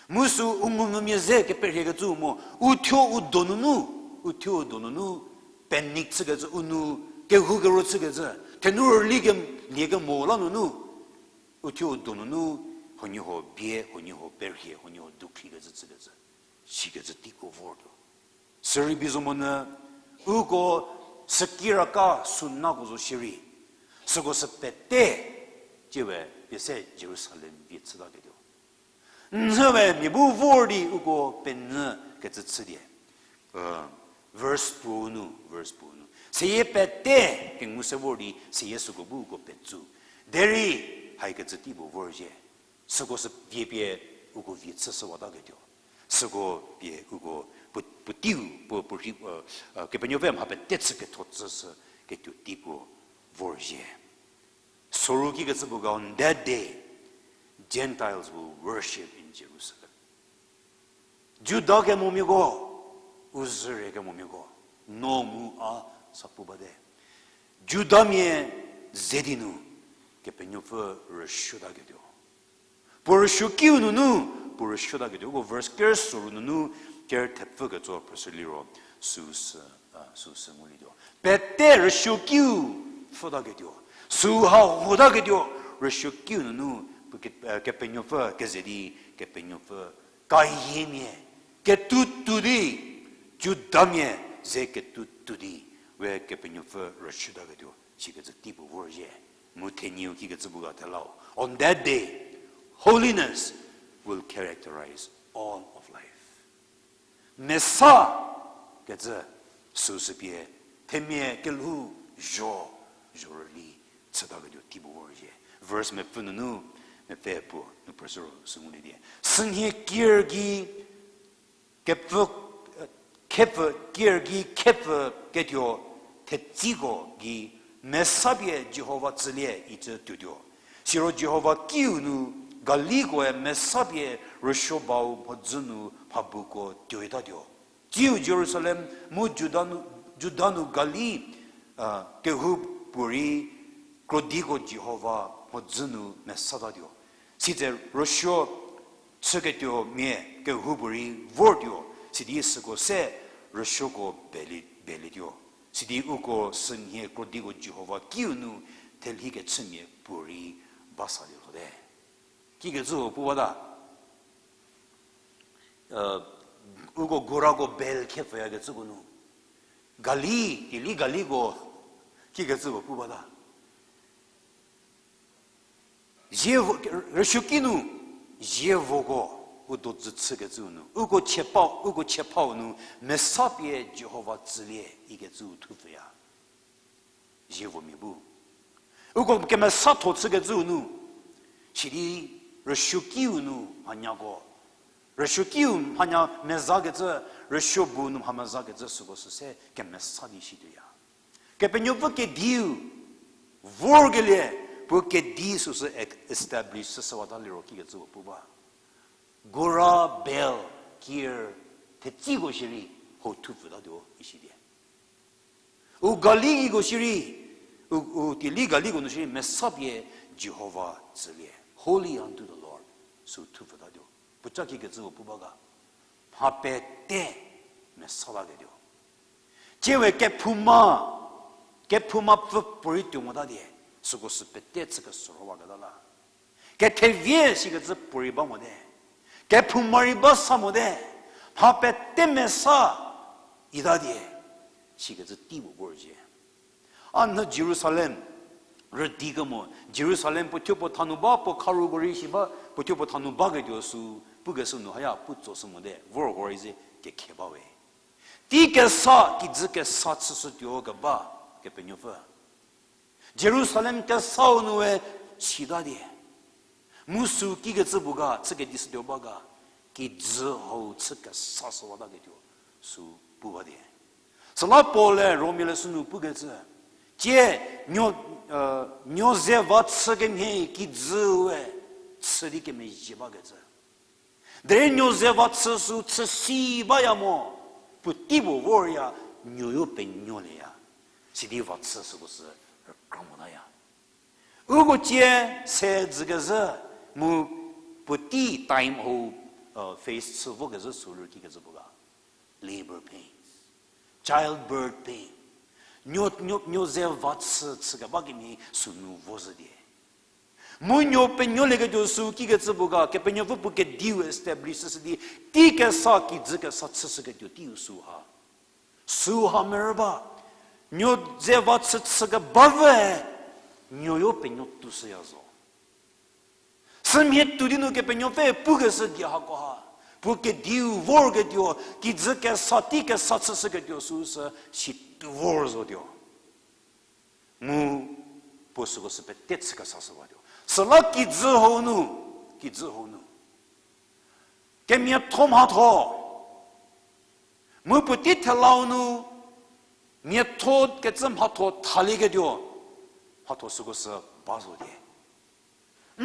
Mu sü u ngumvümia ze keperhiekecü mo, uthuo u donunu, uthuo u donunu, panic chükecü u nu, kehou kero chükecü, thenu rüli ke, lie kemo la nunu, uthuo u donunu, huoniehuo bie, huoniehuo perhie, huoniehuo dukhriekecü chükecü. Sikecü teiko vortuo. Sürei bi zo monyü, uko sükiraka sünako zo shierei, süko sü pete, tiewe pie se Jerusalem vie chütaketuo. Nhüwe mia bu vor di uko penyü kecü chü die. Verse puo nu, verse puo nu. Seyie pete kengu se vor di seyie süko bu uko petsu. Derei haikecü tei puo vorzhie. Süko sü vie pie uko vie chüshüwataketuo. Süko pie uko pu-, puoteiu, pu-, puorhi, Kepenuopfü mha pete chü ketho chüshü ketuo tei puo vorzhie. Soru kikecü puo ga, on that day, Gentiles will worship in Jerusalem. Juda kemomiako, u zhüre kemomiako, no mu a sa pu bate. Judamia ze di nu, Kepenuopfü rüsuotaketuo. Puo rüsuokiu nunu, puo rüsuotaketuo. Uko verse ker soru nunu, ker thepfü ketso phrüshü liro, süsü, a, süsü ngulietuo. Pete rüsuokiu pfhütaketuo. Süu ha hotaketuo, rüsuokiu nunu, puo ke-, e, Kepenuopfü keze di, Kepenuopfü kahiemia, ketuotuo di, Judamia ze ketuotuo di, we Kepenuopfü rüsuotaketuo, sikecü tei puo vorzhie. Mu thenieu kikecü puo ga thelau. On that day, holiness will characterize all of life. Mesa kecü süsü pie, themia kelhou zho, zho rüli chütaketuo tei puo vorzhie. Verse mepfü nunu, mepfü puo nu phrüshü ro sü ngulie die. Sünhie kier gei kepfü, khepfü kier gei khepfü ketuo thetsiko gei mesa pie Jihova tsülie icü tuotuo. Siro Jihova kiu nu Galikoe mesa pie rüsuo bau mhodzü nu mhabuko tuoitatuo. Tsiu Jerusalem mu Juda nu, Juda nu Gali, a, kehoupuorei krodiko Jihova mhodzü nu mesatatuo. Sitse rüsuo chüketuomia kehoupuorei vortuo, sidi süko se rüsuoko beli-, belietuo. Sidi uko sünhie krodiko Jihova kiu nu thelhi kechümia puorei basalie lhote. Kikecü pu bata. E, uko gurako Bel khepfüyakecüko nu. Gali, keli galiko, kikecüko pu bata. Zievo, rüsuoki nu, zievoko, u dodzü chükecüu nu. Uko chiepau, uko chiephau nu, mesa pie Jihova tsülie ikecüu thupfüya. Zievomia bu. Uko kemesatho chükecüu nu. Sidi Rüsuokiu nu mhanyako. Rüsuokiu mhanya mezakecü, rüsuo bu nu mha mezakecü süko sü se kemesa di shituoya. Kepenuopfü kediu vorkelie, puo kedi süsü establish süsüwata liro kikecü puo pu ba. Gora, Bel, Kir, thetsiko shierei, hau thupfütatuo ishi die. U galikiko shierei, u, u tili galiko nu shierei mesapie Jihova tsülie. Holy unto the Lord. Sü thupfütatuo. Puoca kikecü puo pu ba ga. Mha pete mesataketuo. Tsie we kephouma, kephouma pfü puorei tuo mota die. Süko sü pete chü kesorowaketa la. Kethevie sikecü puorei ba mote. Kephouma rei ba sa mote. Mha pete mesa ita die. Sikecü tei puo vorcie. A nhü Jerusalem rüdi kemo, Jerusalem puo thuo puo thanu ba, puo kharuko rei shi ba, puo thuo puo thanu baketuo sü, pukeshü nu haya pu tsoshü mote, vorko rei ze kekhe ba we. Tei kesa, kijü kesa chüshütuo keba, Kepenuopfü. Jerusalem kesau nu we chita die. Mu sü kikecü puo ga, chü kedishütuo ba ga, kijü hau chü kesa süwataketuo, sü pu ba die. Süla Paul-e Romia leshü nu pukecü, tsie, nuo, nuo ze va chü kemhie kijü we chü di kemezhie bakecü. Derei nuo ze va chü sü chü si baya mo, puotei puo vorya, nuoyo penuolieya. Sidi va chü süko sü rükra motaya. Uko tsie se zükezhü mu puotei time hau, face chü vokezhü sü rüki kezhü puo ga. Labour pains, childbirth pain. Nuo, nuo, nuo ze va chü, chü keba kemhie sünu vo zhü die. Mu nuo penuolieketuo sü kikecü puo ga, Kepenuopfü puo kediu establish shü di, tei kesa kijü kesa chüshüketuo teiu süha. Süha merü ba, nuo ze va chü chü keba vü, nuoyo penuo tushüya zo. Sümhie tuo di nu Kepenuopfü pukeshü die hakoha, puo kediu vorketuo, kijü kesa tei kesa chüshüketuo süsü si tuo vor zotuo. Mu puo süko sü pete chü kesa shüwatuo. Süla kijü hau nu, kijü hau nu, kemiatho mhatho. Mu puotei thelau nu, miatho kecü mhatho thalieketuo, mhatho süko sü ba zo die.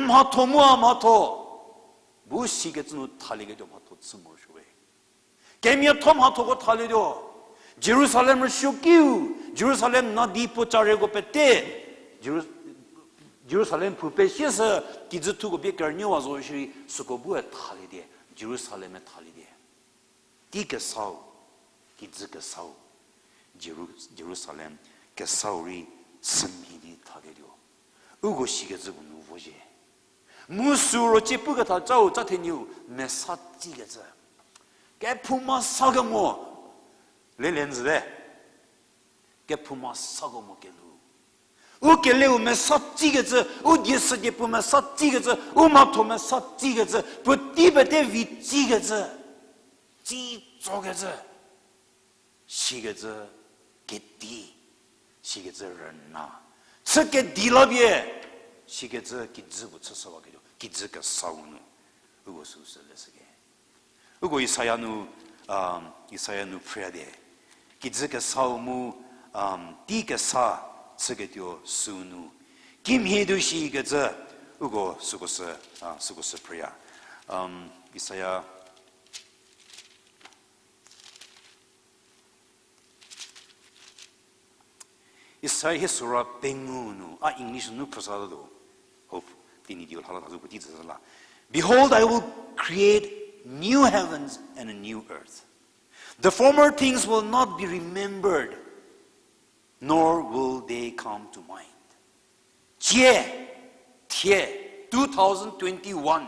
Mhatho mua mhatho, bu sikecü nu thalieketuo mhatho chü morosuo we. Kemiatho mhathoko thalietuo, Jerusalem rüsuokiu, Jerusalem nadi puo careko pete, Jeru-, Jerusalem phou pesie sü kijü thuko pie kerünyüwa zo shierei süko bue thalie die, Jerusalem-e thalie die. Tei kesau, kijü kesau, Jeru-, Jerusalem kesau rei sümhie di thaketuo. Uko sikecü puo nu vozhie. Mu sü ro cie pukethacau ca thenieu mesa tsikecü. Kephouma sa kemo. Lelie nyü te. Kephouma sa kemo kelhou. U keleu mesa tsikecü, u die südie puo mesa tsikecü, u mhatho mesa tsikecü, puotei pete vi tsikecü. Tsi tsokecü. Sikecü kedi, sikecü rüna. Chü kedi la pie, sikecü kijü puo chüshüwaketuo, kijü kesau nu. Uko süsü leshüke. Uko Isaia nu, Isaia nu phreya die. Kijü kesau mu, tei kesa chüketuo sünu. Kimhie tuo shikecü, uko süko sü, süko sü phreya. Isaia Isaia hie sura pengou nu, a English nu phrüsatuo. Hope, Tenyidie lhala tazü puotei tsüshü la. Behold, I will create new heavens and a new earth. The former things will not be remembered, nor will they come to mind. Tie, thie, two thousand twenty-one,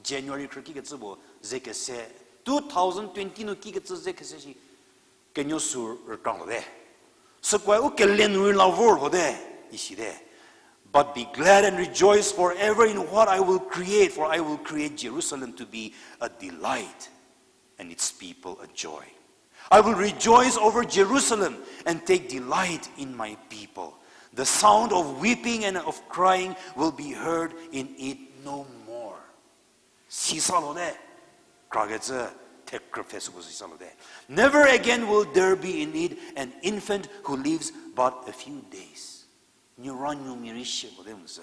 January khrü kikecü puo ze kese, two thousand twenty nu kikecü ze kese shi, kenuo sü rükra lhote. Sükoe u kele nu rei la vor lhote, isite. But be glad and rejoice forever in what I will create, for I will create Jerusalem to be a delight and its people a joy. I will rejoice over Jerusalem and take delight in my people. The sound of weeping and of crying will be heard in it no more. Sisa lote. Krakecü, thekrü pfhe süko sisa lote. Never again will there be in it an infant who lives but a few days. Nuoranuomia rei shie lote mu sü.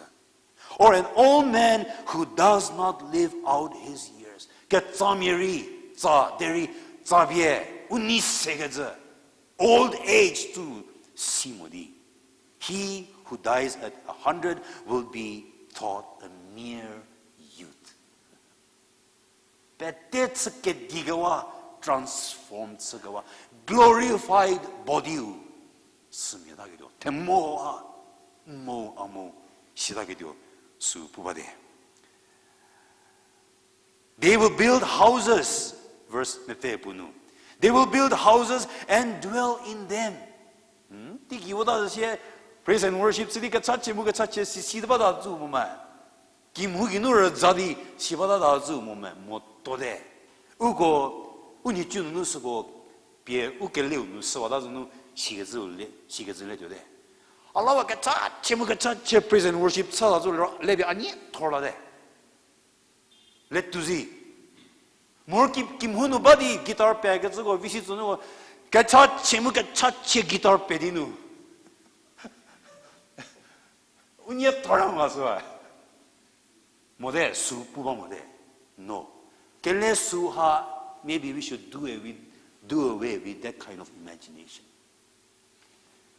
Or an old man who does not live out his years. Ketsamia rei, tsa, derei, tsa pie, u nei sekecü. Old age too, si mo di. He who dies at a hundred will be thought a mere youth. Pete chü kedikewa, transform chükewa, glorified body-u sümia taketuo. Themo a, mo a mo, sitaketuo, sü pu bate. They will build houses, verse mepfü puo nu. They will build houses and dwell in them. Hmm? Teigei vota sie, praise and worship, sidi kechachie mu kechachie, si, si bata zü mo me. Kimhu geinu rüza di si bata zü mo me, motuote. Uko, u nhicu nunu süko, pie u keleu nu süwata zü nu, sikecü le, sikecü le tuote. A lawa kechachie mu kechachie praise and worship chüta zü liro, le pie a nie thor late. Letuo zi. Mor ki, kimhu nu ba di guitar pekecüko, visi tsünuko, kechachie mu kechachie guitar pe di nu. U nie thor ma süe. Mote, sü pu ba mote. No. Kele sü ha, maybe we should do away, do away with that kind of imagination.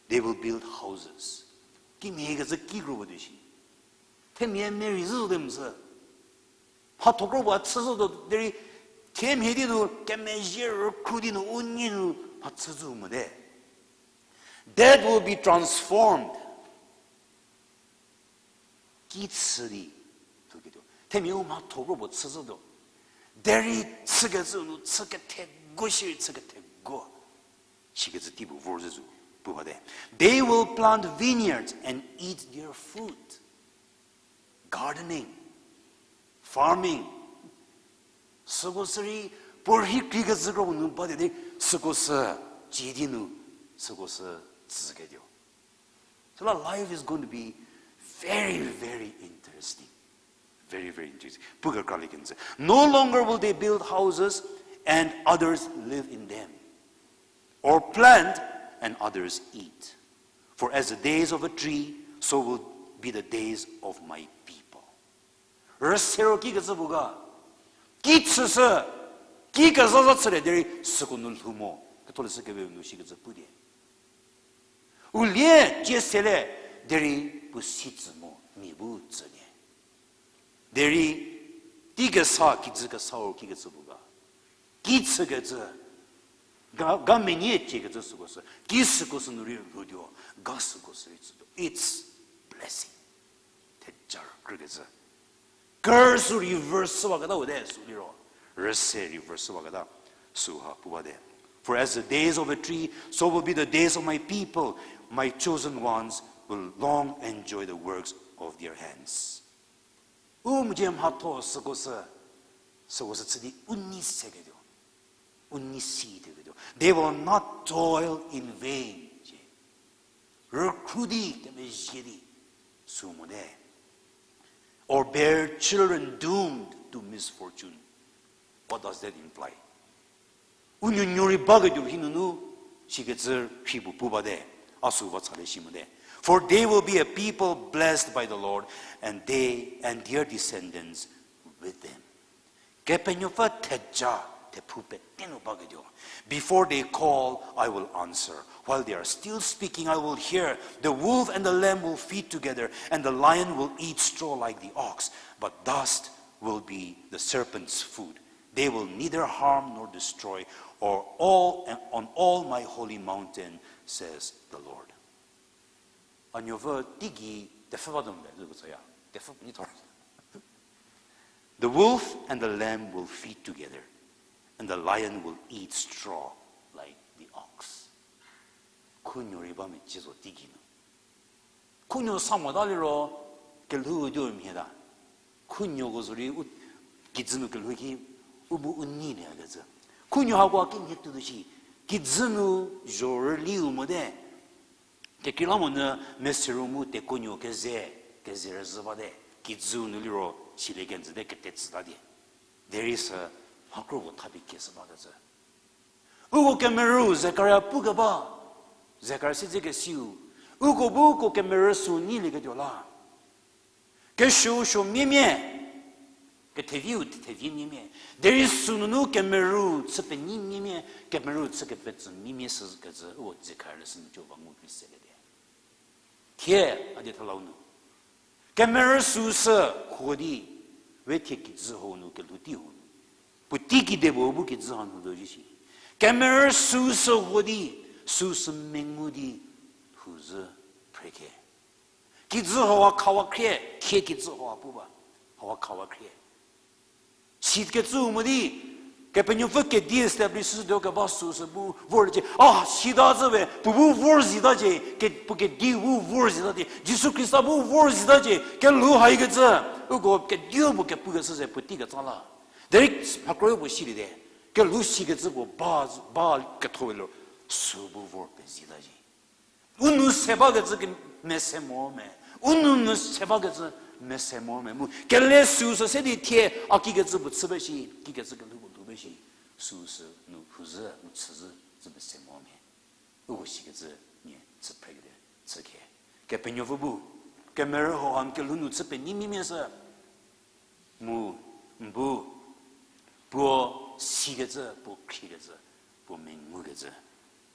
They will build houses. Kimhie kecü ki kro puo di shi. Themia meri zhü zo te mu sü. Mhatho kro puo chü zhü zo derei, themia di nu, kemezhie rükhru di nu, u nie nu, mha chü zhü mote. That will be transformed. Ki chü di, tuo ketuo. Themia u mhatho kro puo chü zhü zo. Derei chükecü nu, chü kethegu shierei chü kethegu. Sikecü tei puo vor zhü zo, pu bate. They will plant vineyards and eat their fruit. Gardening, farming. Süko sü rei, puo rhei kri kecü kro puo nu bate di, süko sü, cie di nu, süko sü, tsüketuo. Süla life is going to be very, very interesting. Very, very interesting. Pu kekra lie kenjü. No longer will they build houses and others live in them, or plant and others eat. For as the days of a tree, so will be the days of my people. Rüsero ki kecü puo ga. Ki chüshü, ki kezha za chülie derei süko nu lhou mo. Ketholeshü Kewe nu sikecü pu die. U lie cie sele, derei puo si tsü mo, mia bu tsülie. Derei tei kesa, kijü kesa ro ki kecü puo ga. Ki chükecü, ga, ga menie ciekecü süko sü, ki süko sü nu rei lhoutuo, ga süko sü rei tsütuo. It's blessing. Theja rükrükecü. Curse sü reverse shüwaketa u te sü liro. Rüse reverse shüwaketa süha pu bate. For as the days of a tree, so will be the days of my people. My chosen ones will long enjoy the works of their hands. U mhie mhatho süko sü, süko sü chü di u nei seketuo. U nei si tuoketuo. They will not toil in vain. Rükhru di, kemezhie di, sü mote. Or bear children doomed to misfortune. What does that imply? U nuonuo rei baketuo rhei nunu, sikecü rhei puo pu bate, a sü va chalie shi mote. For they will be a people blessed by the Lord, and they and their descendants with them. Kepenuopfü theja, thephu pete nu baketuo. Before they call, I will answer. While they are still speaking, I will hear. The wolf and the lamb will feed together, and the lion will eat straw like the ox, but dust will be the serpent's food. They will neither harm nor destroy or all on all my holy mountain, says the Lord. A nuopfü teigei tepfü ba tuo me, züko tsaya. Tepfü puo nyi thor. The wolf and the lamb will feed together, and the lion will eat straw like the ox. Khunuo rei ba mecie zo teigei nu. Khunuo sa mota liro, kelhou tuo mhie ta. Khunuoko zorei u, kijü nu kelhou ki, u bu u nei lie kecü. Khunuo hako kimhie tuo shi, kijü nu zho rüliu mote. Kekreilamonyü meseru mu tekuonuo keze, keze rüzhü bate, kijü nu liro silie kenjüte kete tsüta die. Derei sü mhakro puo thapie kie sü bakecü. Uko kemerü Zekaria pukeba, Zekaria siedzekesiu, uko bu uko kemerü sü nyilieketuo la. Kesuo suo miemie, ketheviu thevi miemie. Derei sünunu kemerü chü penyi miemie, kemerü chü kepetsü miemie sükecü uko Zekaria leshü nu cü ba ngu rei selie di. Thie, a die thalau nu. Kemerü süu sü huo di, we thie kijü hau nu kelhou tei hau nu. Puotei kedipuo bu kijü hanu zo zhie shi. Kemerü süu sü huo di, süu sü mengu di, lhou zhü phrekhie. Kijü hau khawa khrie, thie kijü hau pu ba, hau khawa khrie. Sikecü mo di, Kepenuopfü kedi establish sütuo keba süu sü bu vorcie. A, sita zhü we, puo bu vor zhitacie, ke, puo kedi bu vor zhitacie, Jisu Khrista bu vor zhitacie, kelhou haikecü, uko kediu puo kepukeshü ze puotei ketsa la. Derei mhakroyo puo siliete, kelhou sikecü puo ba, ba ketho we lo, süu bu vor pezhitacie. U nou se bakecü kemese mo me. U nou nu se bakecü mese mo me. Mu kele süu sü se di thie a kikecü puo chü ba shi, kikecü kelhou puo lhou ba shi. Süu sü nu lhou zhü, nu chü zhü, zhü mese mo me. Uko sikecü nie chü phrekete, chü khie. Kepenuopfü bu, kemerü hau ha n kelhou nu chü penyi miemie sü. Mu, n bu, puo sikecü, puo khriekecü, puo mengukecü,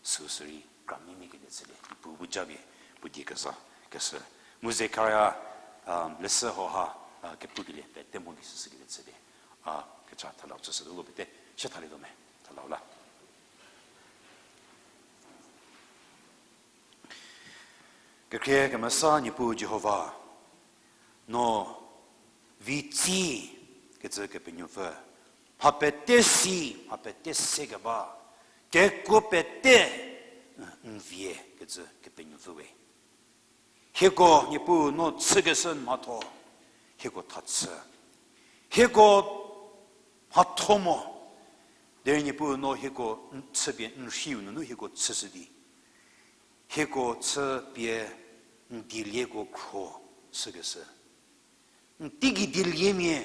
süu sü rei kra miemie kelie chülie, Niepuu bu japie, puo die keza, keshü. Mu Zekaria, leshü hau ha, kepukelie pete mo di süsü kelie chülie. A, kecha thalau chüshütuo pete, shie thalietuo me, thalau la. Kekhrie kemesa Niepuu Jihova, no vi tsi kecü Kepenuopfü, mha pete si, mha pete se keba, kekuo pete, n vie kecü Kepenuopfü we. Hieko Niepuu no chükeshü mhatho, hieko thachü. Hieko mhatho mo, derei Niepuu no hieko n- chüpie n rhiu nunu hieko chüshü di. Hieko chüpie n dielieko khro shükeshü. N teigei dieliemia,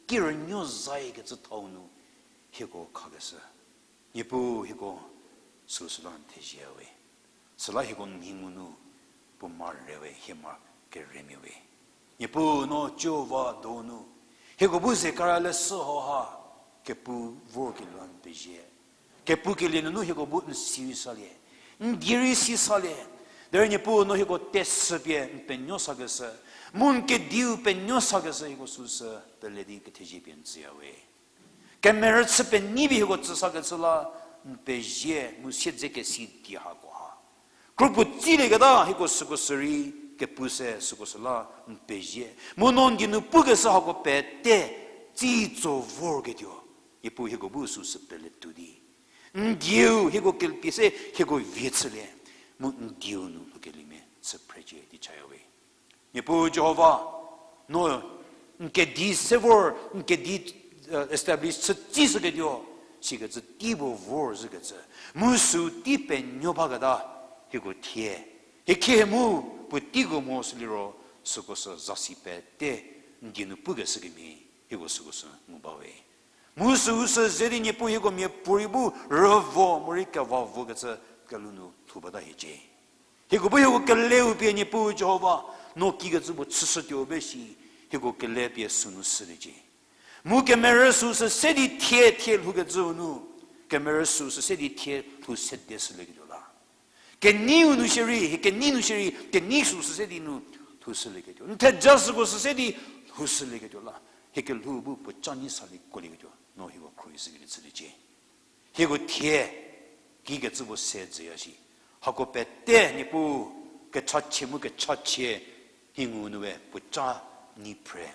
ki rünuo zayikecü thau nu, hieko khakeshü. Niepuu hieko süu süla n thezie we. Süla hieko n mhi ngu nu, puo ma re we, hie ma keremia we. Niepuu no Jihova donu, hieko bu Zekaria leshü hau ha, kepu vorkelie la n pezie. Kepukelie nunu hieko bu n si rei salie, n die rei si salie. Derei Niepuu no hieko tesüpie n penuo sakeshü, mu n kediu penuo sakeshü hieko süu sü pele di kethezie pie n tsüya we. Kemerü chü penyi pie hieko tsü sakecü la n pezie mu siedzekesi die hako ha. Kro puo tsilieketa hieko süko sü rei kepu se süko sü la n pezie. Mu no n die nu pukeshü hako pete tsitso vorketuo. Niepuu hieko bu süu sü pele tuo di. N dieu hieko kelpie se hieko vie chülie. Mu n dieu nu lhoukeliemia chü phrecie di chaya we. Niepuu Jihova, no n kedi se vor, n kedi, establish chü tsi shüketuo, sikecü tei puo vor zhükecü. Mu süu tei penuo baketa, hieko thie. Hie khie mu, puoteiko mo süliro, süko sü zasi pete, n die nu pukeshü kemhie, hieko süko sü ngu ba we. Mu süu sü ze di Niepuu hieko miapuorei bu rüvo morei keva vokecü kelhou nu lhou bata hiecie. Hieko bu hieko keleu pie Niepuu Jihova, no kikecü puo chüshütuo be shi, hieko kele pie sünu shüliecie. Mu kemerü süu sü se di thie thie lhoukecüu nu, kemerü süu sü se di thie lhou sede shülieketuo la. Keneiu nu shierei, hie kenei nu shierei, kenei süu sü se di nu lhou shülieketuo. N theja süko sü se di lhou shülieketuo la. Hie kelhou bu puoca nyi salie kuolieketuo, no hieko khruohi shükelie chüliecie. Hieko thie, kikecü puo se dzüya shi. Hako pete Niepuu, kechachie mu kechachie, hie ngu nu we puoca nyi phre.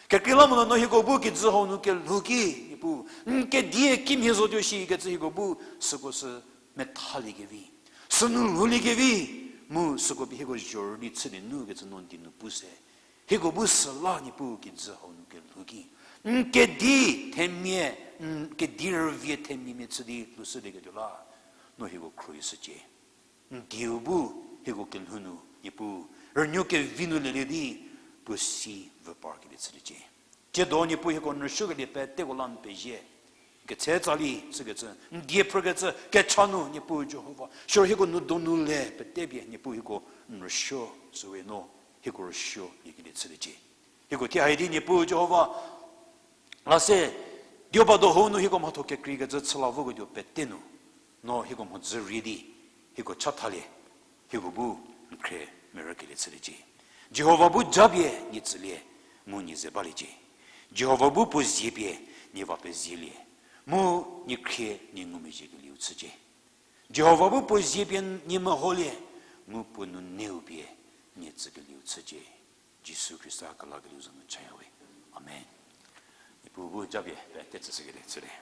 Kekreilamonyü no hieko bu kijü hau nu kelhou ki, Niepuu, n kedie kimhie zotuo shikecü hieko bu süko sü methaliekevi. Sünu lhouliekevi, mu süko pie hieko zhorüli chülie nu kecü no n die nu pu se. Hieko bu süla Niepuu kijü hau nu kelhou ki. N kedi themia, n kedi rüvie themiamia chü di lhoushülieketuo la. No hieko khruohi shücie. N dieu bu hieko kelhou nu Niepuu rünuo kevi nu lelie di puo si vü parkelie chüliecie. Tsiedo Niepuu hieko n rüsuokelie peteko la n pezie. Ketse tsali chükecü, n die phrükecü, kecha nu Niepuu Jihova. Siro hieko nu donu le pete pie Niepuu hieko n rüsuo süwe no, hieko rüsuoliekelie chüliecie. Hieko thie hai di Niepuu Jihova, la se, dioba doho nu hieko mhatho kekreikecü chü la voketuo pete nu, no hieko mhodzü rie di, hieko chathalie, hieko bu n khrie merükelie chüliecie. Jihova bu japie nie tsülie, mu nie ze baliecie. Jihova bu puo zie pie nie va pezielie, mu nie khrie nie ngumezhiekelieu chücie. Jihova bu puo zie pie nie meholie, mu puo nuneu pie nie tsükelieu chücie. Jisu Khrista kelakelieu za nu chaya we. Amen. Niepuu bu japie pete tsüshükelie chülie.